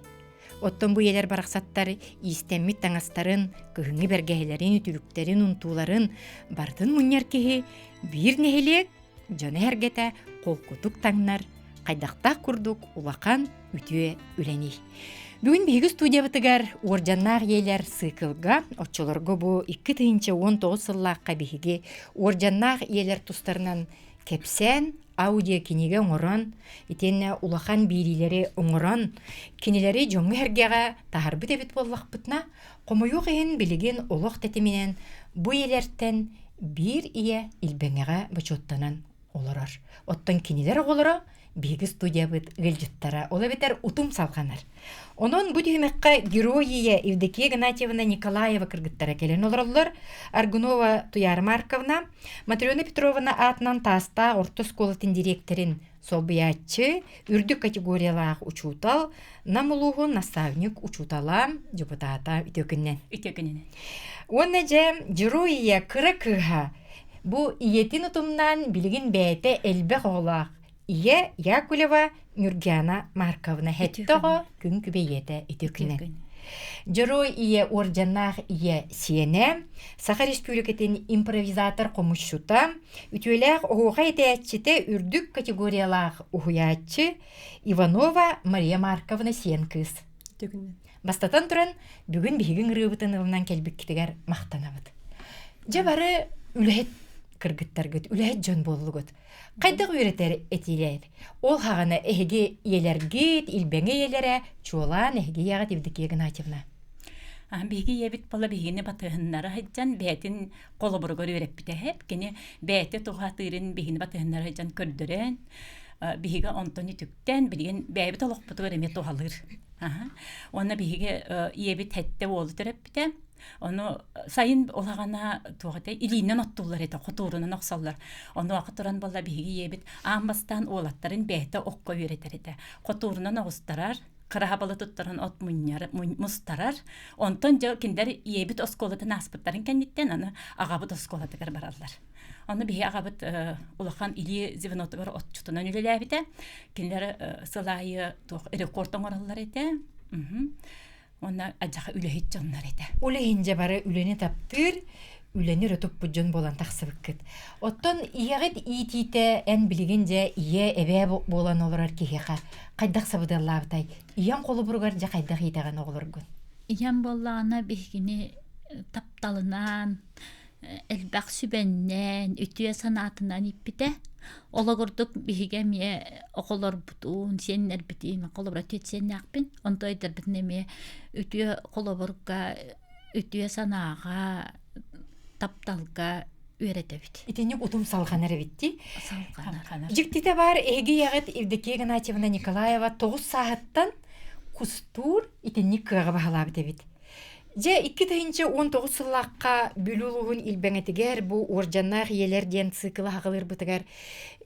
Оттон бу ийэлэр барахсаттар иистэммит таҥастарын, кыһыҥҥы бэргэһэлэрин, үтүлүктэрин, унтууларын барытын мунньар киһи биир нэһилиэк дьоно-сэргэтэ холкутук таҥнар, хайдахтаах курдук улахан үтүө үлэний. Бүгүн биһиги студиябытыгар уордьаннаах ийэлэр сыыкылга, оччолорго бу 2019 сыллаахха биһиги уордьаннаах ийэлэр тустарынан кэпсээн, аудиокинигэ оҥорон, итиэннэ улахан биэриилэри оҥорон, кинилэри дьоҥҥо-сэргэҕэ таһарбыт эбит буоллахпытына, хомойуох иһин билигин олох тэтиминэн бу ийэлэртэн биир ийэ Илбэҥэҕэ бочуоттанан олорор. Оттон кинилэр оҕолоро биһиги студиябыт ыалдьыттара, ол эбэтэр утум салҕанар. Онон бу түһүмэххэ герой ийэ Евдокия Игнатьевна Николаева кыргыттара кэлэн олороллор. Аргунова Туяра Марковна, Матрена Петровна аатынан Таастаах орто оскуолатын дириэктэрин солбуйааччы, үрдүк категориялаах учуутал, Нам улууһун наставник учуутала, депутата үтүө күннэн. Үтүө күнүнэн. Уонна дьэ, герой ийэ кыра кыыһа Бу ийэтин утумнаан билигин бэйэтэ элбэх оҕолоох ийэ Якулева Нюргиана Марковна сэттэ оҕо күн күбэй ийэтэ ити күнэн. Дьоруой ийэ уордьаннаах ийэ сиэнэ, Саха Республикатын импровизатор хомусчута, үтүөлээх оһуохай этээччитэ үрдүк категориялаах уһуйааччы Иванова Мария Марковна сиэн кыыс. Бастатан туран, бүгүн биһиги ыҥырыыбытын ылынан кэлбиккитигэр махтанабыт. Дьэ бары үлэһит кыргыттаргыт, үлэһит дьон буоллугут. Хайдах үөрэтэр этиилэр? Ол хаҕана эһиги ийэлэргит, илбэҥэ ийэлэрэ, чуолаан эһиги ийэҕит Евдокия Игнатьевна. Биһиги ийэбит буола биһигини батыһыннара сылдьан бэйэтин холобуругар үөрэппитэ эһэп. Кини бэйэтэ туһаатыырын биһигини батыһыннара сылдьан көрдөрөн, биһиги онтон үтүктэн билигин бэйэбит олохпутугар эмиэ туһалыыр. Уонна биһиги ийэбит сэттэ уолу төрөппүтэ. Ону сайын улаҕана туох этэ илиинэн оттуллар этэ, хотуурунан охсоллор. Онуоха туран буолла биһиги ийэбит аан бастаан уолаттарын бэйэтэ окко үөрэтэр этэ. Хотуурунан оҕустарар, кыраһабалы туттаран от мунньар, мустарар. Онтон дьэ кинилэр ийэбит оскуолатын ааспыттарын кэнниттэн аны аҕабыт оскуолатыгар бараллар. Ону биһи аҕабыт улахан илии звенотугар отчутунан үлэлээбитэ. Кинилэр сыл аайы туох рекорд оҥороллор этэ. Уонна адьаха үлэһит дьоннор этэ. Ол иһин дьэ бары үлэни таптыыр, үлэни өрө туппут дьон буолан тахсыбыккыт. Оттон ийэҕит иитиитэ эн билигин дьэ ийэ эбээ буолан олорор киһиэхэ хайдах сабыдыаллаабытай? Ийэҥ холобуругар дьэ хайдах иитэҕин оҕолоргун? Ийэм буоллаҕына биһигини тапталынан, элбэх сүбэннэн, үтүө санаатынан ииппитэ. Олоҕурдук биһиги эмиэ оҕолорбутун, сиэннэрбитин, холобура түөрт сиэннээхпин, онто өйдөрбүтүн эмиэ үтүө холобурга, үтүө санааҕа, тапталга үөрэтэбит. Итинник утум салҕанар эбит дии. Салҕанар. Дьиктитэ баар эһиги ийэҕит Евдокия Игнатьевна Николаева тоҕус сааһыттан кустуур итинник кыаҕы баһылаабыт эбит. Дьэ, 2019 сыллаахха Бүлүү улууһун Илбэҥэтигэр бу Уордьаннаах ийэлэр диэн циклы аҕалыырбытыгар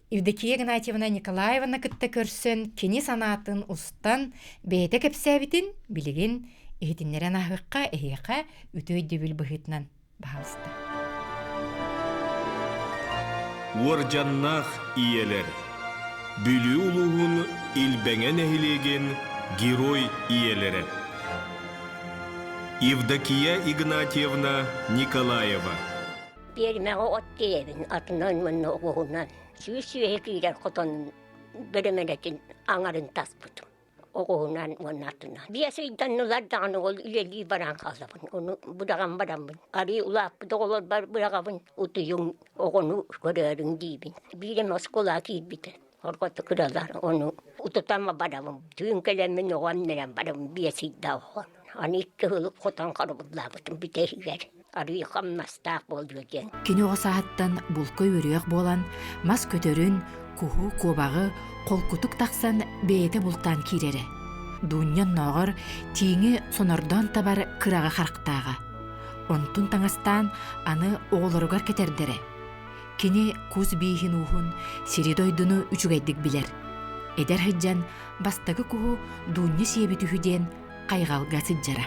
Евдокия Игнатьевна Николаевна кытта көрсөн, кини санаатын устан, бэйэтэ кэпсээбитин билигин иһитиннэрэн ааһыахха эһиэхэ үтүө өйдөбүл быһыытынан баһаалыста. Уордьаннаах ийэлэр Бүлүү улууһун Илбэҥэ нэһилиэгин Герой ийэлэрэ Евдокия Игнатьевна Николаева Пиэрмэҕэ от тиэйэбин атынан уонна оҕуһунан сүүс сүөһү киирэр хотонун бөрөмөлөтүн аҥарын таспытым оҕуһунан уонна атынан. Биэс ыйданнылар даҕаны ол үлэлии баран хаалабын. Ону быраҕан бараммын. Арыы улааппыт оҕолорбор быраҕабын. Утуйуҥ, оҕону көрөөрүҥ диибин. Биир эмэ оскуолаҕа киирбитэ. Оргото кыралар ону утутама барабын. Түүн кэлэммин оҕо эмнэрэн барабын биэс ыйдаах оҕо. Аны икки сыл хотон харабыллаабытым бүтэһигэр. Арыы хамнастаах буолуо диэн. Кини оҕо сааһыттан булка үөрүйэх буолан, мас көтөрүн, куһу, куобаҕы холкутук тахсан бэйэтэ бултаан киирэрэ. Дуунньа оннооҕор тииҥи сонордоон табар кыраҕа харахтааҕа. Онтун таҥастаан аны оҕолоругар кэтэрдэрэ. Кини кус бииһин ууһун, сири-дойдуну үчүгэйдик билэр. Эдэр сылдьан бастакы куһу Дуунньа сиэбит үһү диэн хайҕалга сылдьара.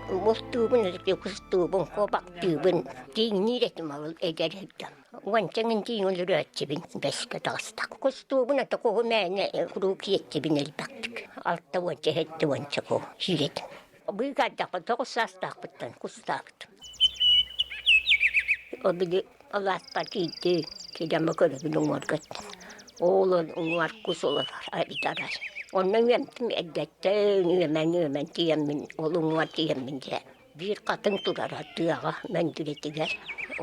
Мустуубун, кустуубун, куобахтыыбын, тииҥниир этим ол эдэр сылдьан. Уончаҥын тииҥ өлөрөөччүбүн бэскэ таҕыстах. Кустуубун ата куһу мээнэ куруук сиэччибин элбэхтик. Алта уонча, сэттэ уонча куһу сиир этим. Быыкаардахпын тоҕус саастаахпыттан кустаабытым. Ол били алааспар киирдим, киирэммэ көрөбүн уҥуорга Ол уҥуор кус олорор арай. Онно үөмтүм эрдэттэн үөмэн-үөмэн тиийэммин ол уҥуор тиийэммин дьэ биир хатыҥ турара тыаҕа мөндүрэтигэр.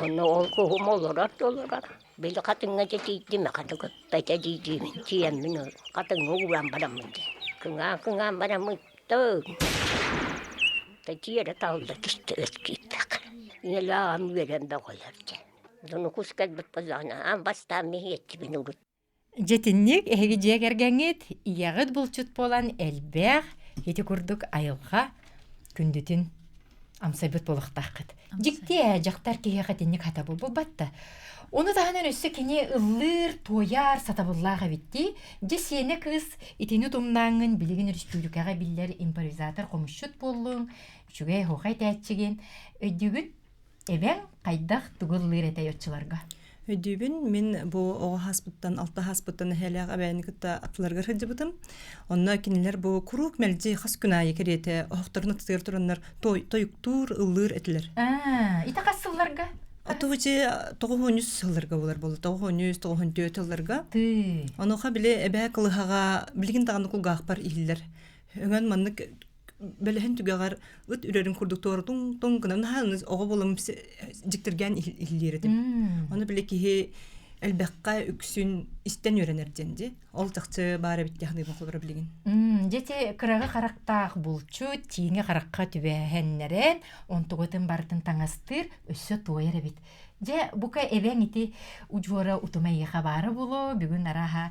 Онно ол куһум олорор да олорор. Били хатыҥҥа дьэ тиийдим хата көппөтө дии-диибин тиийэммин ол хатыҥҥа ууран бараммын дьэ кыҥаан-кыҥаан бараммын Тиэрэ талла түстэ өс киирбэх. Ийэлээҕим үөрэн бөҕөлөр дьэ. Дьону кус кэлбит буоллаҕына аан бастаан миһиэччибин урут. Дьэтинник эһиги дьиэ кэргэҥҥит ийэҕит булчут буолан элбэх ити курдук айылҕа күндүтүн амсайбыт буолуохтааххыт. Дьикти ээ, дьахтар киһиэхэ итинник хатабыл булбат да. Ону таһынан өссө кини ыллыыр, туойар сатабыллаах эбит дии. Дьэ сиэнэ кыыс итини тумнааҥҥын билигин өрөспүүбүлүкэҕэ биллэр импровизатор хомусчут буоллуҥ, үчүгэй оһуохай этээччигин. Өйдүүгүн? Эбэҥ хайдах тугу ыллыыр этэй оччолорго? Өйдүүбүн, мин бу оҕо хаспыттан, алта хаспыттан эһээлээх эбээни кытта аттыларыгар сылдьыбытым. Онно кинилэр бу куруук мэлдьи хас күн аайы кэриэтэ оһохторун аттытыгар тураннар тойуктуур, ыллыыр этилэр. Аа, ити хас сылларга? Отубучи тоҕуһунүс сылларга буолар буолла. Тоҕуһунүс, тоҕуһун түөрт сылларга. Онуоха били эбээ кылыһаҕа билигин даҕаны кулгаахпар иһиллэр. Өҥөн маннык бэлэһин түгэҕэр ыт үрэрин курдук туора туҥ туҥ гынан наһаа оҕо буолам дьиктиргээн иһиллиир этим. Ону били киһи элбэххэ үксүн истэн үөрэнэр диэн дии. Ол чахчы баар эбит диэн холоро билигин. Дьэ кыраҕы харахтаах булчут тииҥи харахха түбэһэннэрэн онтугутун барытын таҥастыыр өссө туойар эбит. Дьэ бука эбэҥ ити удьуора утума эйиэхэ баара буолуо бүгүн арааһа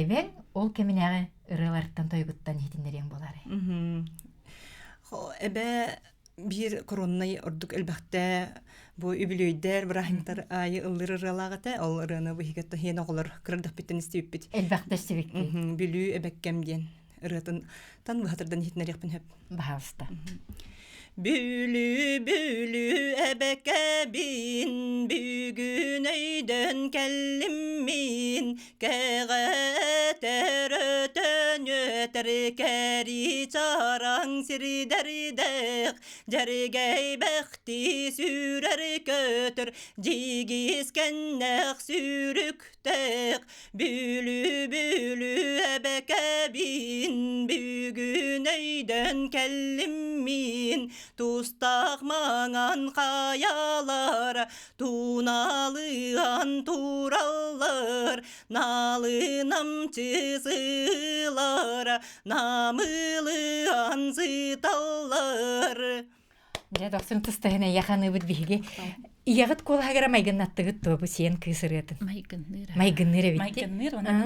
эбэҥ ол кэминээҕи ырыалартан тойугуттан иһитиннэриэҥ буолаарай? Эбэ биир короннай ордук элбэхтэ бу үбүлүөйдэр бырааһынньыктар аайы ыллыыр ырыалаах этэ. Ол ырыаны биһиги тоһиэн оҕолор кырдахпыттан истибиппит. Элбэхтэ истибиккит. Бүлүү эбэккэм диэн ырыатын тан быһатырдан иһитиннэриэхпин сөп. Баһаалыста. Бүлүү, бүлүү эбэкэбин, бүгүн өйдөн кэллим мин, кэҕэтэр өтөн өт. Көтөр кэри чараҥ сирдэрдээх, Дьэргэй бэхти сүүрэр көтөр, Дьигис кэннэх сүүрүктээх, Бүлүү-бүлүү эбэкэбин, Бүгүн өйдөн кэллим мин, Тустаах маҥан хайалар, Туналыан тураллар, Налынамчы сыылар, Намылыан сыталлар. Дьэ, дохсун тустаһын эйэханыыбыт биһиги. Ийэҕит куолаһыгара майгыннаттыгыт туо бу сиэн кыыс ырыатын. Майгынныыр. Майгынныыр эбит. Майгынныыр, онон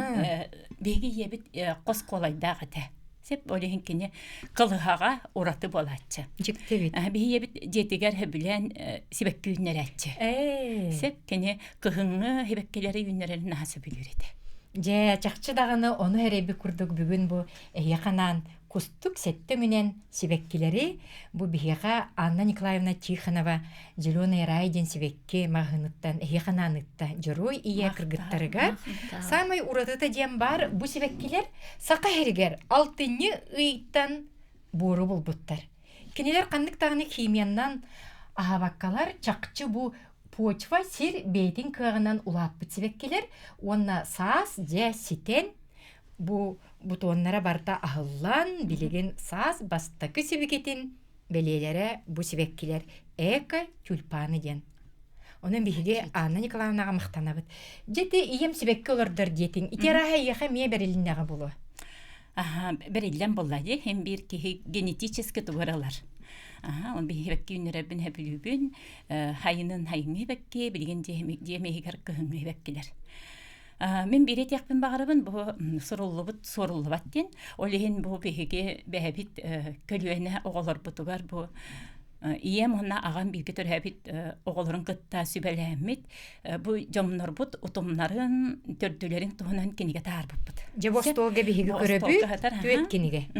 биһиги ийэбит хос куолайдаах этэ. Сеп ол иһин кини кылыһаҕа ураты буолааччы. Дьикти эбит. Биһи ийэбит дьиэтигэр сөбүлээн сибэкки үүннэрээччи. Сеп кини кыһыҥҥы сибэккилэри үүннэрэрин наһаа сөбүлүүр этэ. Дьэ, чахчы даҕаны ону эрэйбит курдук бүгүн бу эһиэхэ анаан кустук сэттэ өҥүнэн сибэккилэри бу биһиэхэ Анна Николаевна Тихонова «Зеленый рай» диэн сибэкки маҕаһыыныттан эһиэхэ анаанытта Дьоруой ийэ кыргыттарыгар саамай уратыта диэн баар бу сибэккилэр Саха сиригэр алтынньы ыйтан буору булбуттар. Кинилэр ханнык даҕаны химиянан аһаабаккалар чахчы бу почва сир бэйэтин кыаҕынан улааппыт сибэккилэр уонна саас дьэ ситэн бу бутуоннара барыта аһыллан билигин саас бастакы сибикитин бэлиэлэрэ бу сибэккилэр эко тюльпаны диэн Онон биһиги Анна Николаевнаҕа махтанабыт. Дьэ ити ийэм сибэкки олордор диэтиҥ. Ити арааһа эйиэхэ эмиэ бэрилиннэҕэ буолуо. Аха, бэриллэн буолла дии. Һин биир киһи генетически тугу ылар. Аха, он биһи сибэкки үүннэрэрбин сөбүлүүбүн. Хайынын хайыҥҥы сибэкки, билигин дьиэм иһигэр кыһыҥҥы сибэккилэр. Мин биир этиэхпин баҕарабын, бу суруллубут суоруллубат диэн. Ол иһин бу биһиги бэйэбит көлүөнэ оҕолорбутугар бу ийэм уонна аҕам бииргэ төрөөбүт оҕолорун кытта сүбэлээммит бу дьоннорбут утумнарын, төрдүлэрин туһунан кинигэ таһаарбыппыт. Дьэ бу остуолга биһиги көрөбүт түөрт кинигэ.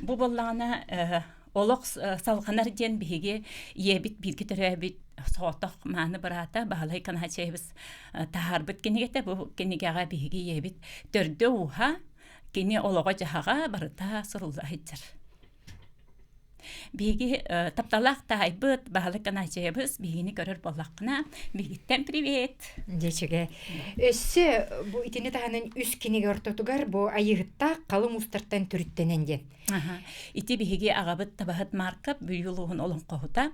Бу буоллаҕына олох салҕанар диэн биһиги ийэбит бииргэ төрөөбүт соҕотох мааны быраата Баһылай Каначаевич таһаарбыт кинигэтэ. Бу кинигэҕэ биһиги ийэбит төрдө-ууһа, кини олоҕо-дьаһаҕа барыта сурулла сылдьар. Биһиги тапталаах таайбыт Баһылай Каначаевич биһигини көрөр буоллаххына, биһигиттэн привет! Дьэчигэ. Өссө бу итини таһынан үс кинигэ ортотугар бу айыһыттаах халыҥ уустартан төрүттэнэн диэн. Ити биһиги аҕабыт табаһыт Марков Бүлүү улууһун олоҥхоһута.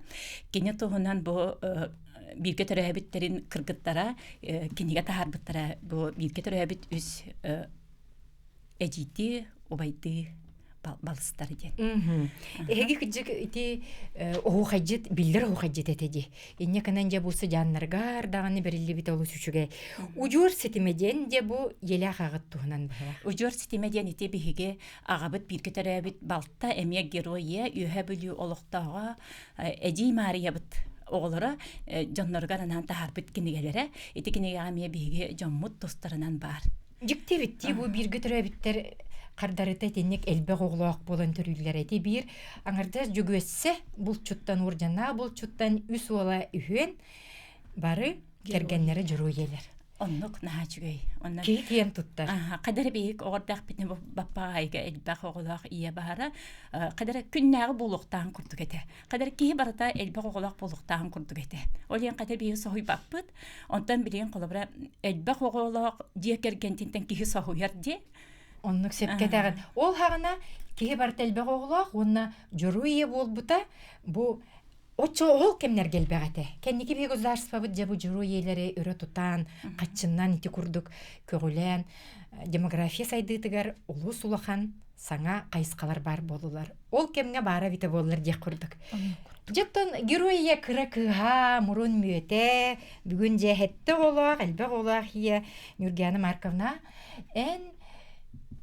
Кини туһунан бу бииргэ төрөөбүттэрин кыргыттара кинигэ таһаарбыттара. Бу бииргэ төрөөбүт үс эдьиийдии, убайдыы балыстар диэн. Эһиги кыдьык ити оһуохайдьыт биллэр оһуохайдьыт этэ дии. Инньэ гынан дьэ бу сыдьааннаргар даҕаны бэриллибит олус үчүгэй. Удьуор ситимэ диэн дьэ бу елээх аҕыт туһунан быһылаах. Удьуор ситимэ диэн ити биһиги аҕабыт бииргэ төрөөбүт балта эмиэ геройа Үөһээ Бүлүү олохтооҕо Эдьиий Маарыйабыт оҕолоро дьонноругар анаан таһаарбыт кинигэлэрэ. Ити кинигэҕэ эмиэ биһиги дьоммут тустарынан баар. Дьикти эбит дии бу бииргэ төрөөбүттэр хардарыта итинник элбэх оҕолоох буолан төрүүллэр ити биир аҥардас Дьөгүөссэ булчуттан уордьаннаах булчуттан үс уола үһүөн бары кэргэннэрэ дьоруой ийэлэр. Оннук наһаа үчүгэй. Онно киһи киэн туттар. Хадара биһик оҕордоох битин баппаайга элбэх оҕолоох ийэ баара. Хадара күннээҕи буолуохтааҕын курдук этэ. Хадара киһи барыта элбэх оҕолоох буолуохтааҕын курдук этэ. Ол иһин хата биһи соһуйбаппыт. Онтон билигин холобура элбэх оҕолоох дьиэ кэргэнтинтэн киһи соһуйар дии. Оннук сөпкө этэҕин. Ол хаҕына киһи барыта элбэх оҕолоох уонна дьоруой ийэ буолбута бу Оччо ол кэмнэргэ элбэх этэ. Кэнники биһиги государствобыт дьэ бу дьоруой ийэлэри өрө тутан, хаччыннан ити курдук көҕүлээн демография сайдыытыгар олус улахан саҥа хайысхалар баар буоллулар. Ол кэмҥэ баара эбитэ буоллар диэх курдук. Дьэ герой ийэ кыра кыыһа, мурун мүөтэ, бүгүн дьэ сэттэ оҕолоох, элбэх оҕолоох ийэ Нюргиана Марковна, эн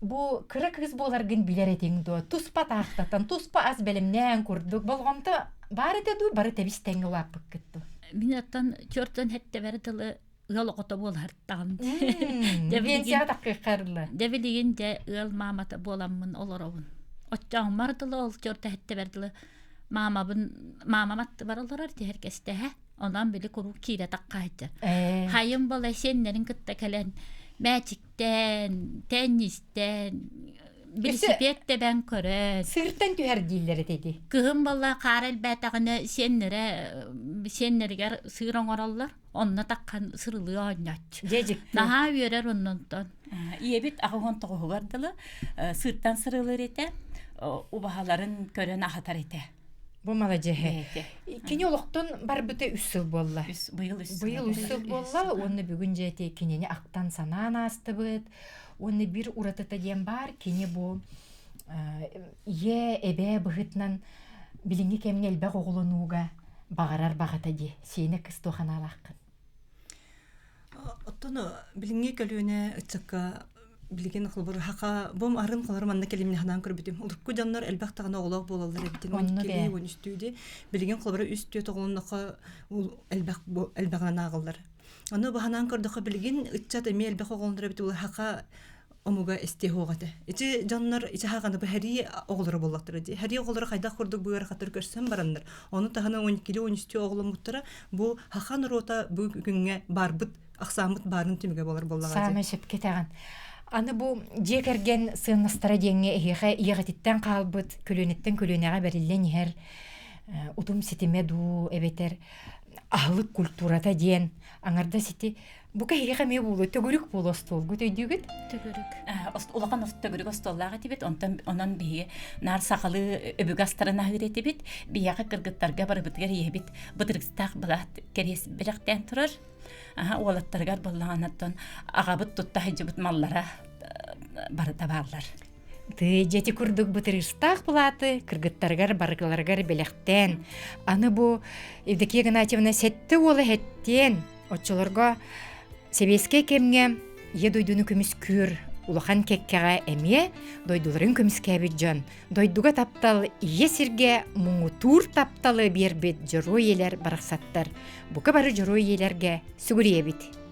бу кыра кыыс буоларгын билэр этиҥ дуо? Туспа таахтатан, туспа ас бэлэмнээн курдук болҕомто баар этэ дуу, бары тэбис тэҥҥэ улааппыккыт дуу? Мин оттон чортон хэттэ тылы ыал оҕото буолартаҕым. Пенсияҕа таххыаххарла. Дэ билигин дьэ ыал маамата буоламмын олоробун. Оччоҥмар дылы ол чорто хэттэ дылы маамабын маамам аттыбар олорор тиһэркэстэһэ. Онон били куруук киирэ таххааччы. Хайым бола сиэннэрин кытта кэлэн мээчиктээн, теннистээн, Билисипиэт тэбэн көрөн. Сыыртан түһэр дииллэр этэ Кыһын буолла хаар элбээтэҕинэ сиэннэрэ сиэннэригэр сыыр оҥороллор. Онно таххан сырылыы оонньооччу. Дьэ дьикти. Наһаа үөрэр оннонтон. Ийэбит аҕыһын тоҕуһугар дылы сыыртан сырылыыр этэ, убаһаларын көрөн аһатар этэ. Бу маладьыаһы. Кини олохтон барбыта үс сыл буолла. Быйыл үс Быйыл үс сыл буолла уонна бүгүн дьэ кинини ахтан санаан аастыбыт. Уонна биир уратыта диэн баар, кини бу ийэ, эбээ быһыытынан билиҥҥи кэмҥэ элбэх оҕолонууга баҕарар баҕата дии. Сиэнэ кыс туох анаалааххын? Оттон билиҥҥи көлүөнэ ыччакка билигин холобур хака бом арын холор манна кэлимне ханаан көрбүтүм. Урукку дьоннор элбэх даҕаны оҕолоох буолаллар эбитин. Онно 12 13 ди. Билигин холобура үс түөрт оҕолонноххо элбэх элбэҕинэн ааҕыллар. Ону баһанаан көрдөххө билигин ыччат эмиэ элбэх оҕолонор эбит хака омуга истиэ суох этэ. Ити дьоннор ити хаҕаны бу хэрии оҕолоро буоллахтара дии. Хэрии оҕолоро хайдах курдук быарахатыр көрсөн бараннар. Ону таһынан 12 13 оҕоломмуттара бу хаха норуота бу күҥҥэ барбыт ахсааммыт баарын түмүгэ буолар буоллаҕа дии. Саамай сөпкө этэҕин. Аны бу дьиэ кэргэн сыаннастара диэҥҥэ эһиэхэ ийэҕититтэн хаалбыт көлүөнэттэн көлүөнэҕэ бэриллэн иһэр утум ситимэ дуу эбэтэр аһылык культурата диэн аҥардас ити Бу кэһиэхэ эмиэ буолуо, төгүрүк буолуо остуолгут өйдүүгүт? Төгүрүк. Улахан төгүрүк остуоллаах этибит, онтон онон биһиги наар сахалыы өбүгэ астарын аһыыр этибит. Биһиэхэ кыргыттарга барыбытыгар ийэбит бытырыкстаах былаат кэриэс бэлэхтээн турар. Аха уолаттарыгар буоллаҕына аҕабыт тутта сылдьыбыт маллара барыта бааллар. Тыы дьэти курдук бытырыыстаах былааты кыргыттарыгар барыгыларыгар бэлэхтээн, аны бу Евдокия Игнатьевна сэттэ уола эһэттиэн, оччолорго сэбиэскэй кэмҥэ ийэ дойдуну көмүскүүр улахан кэккэҕэ эмиэ дойдуларын көмүскээбит дьон, дойдуга таптал ийэ сиргэ муҥутуур тапталы биэрбит дьоруой ийэлэр барахсаттар. Бука бары дьоруой ийэлэргэ сүгүрүйэбит.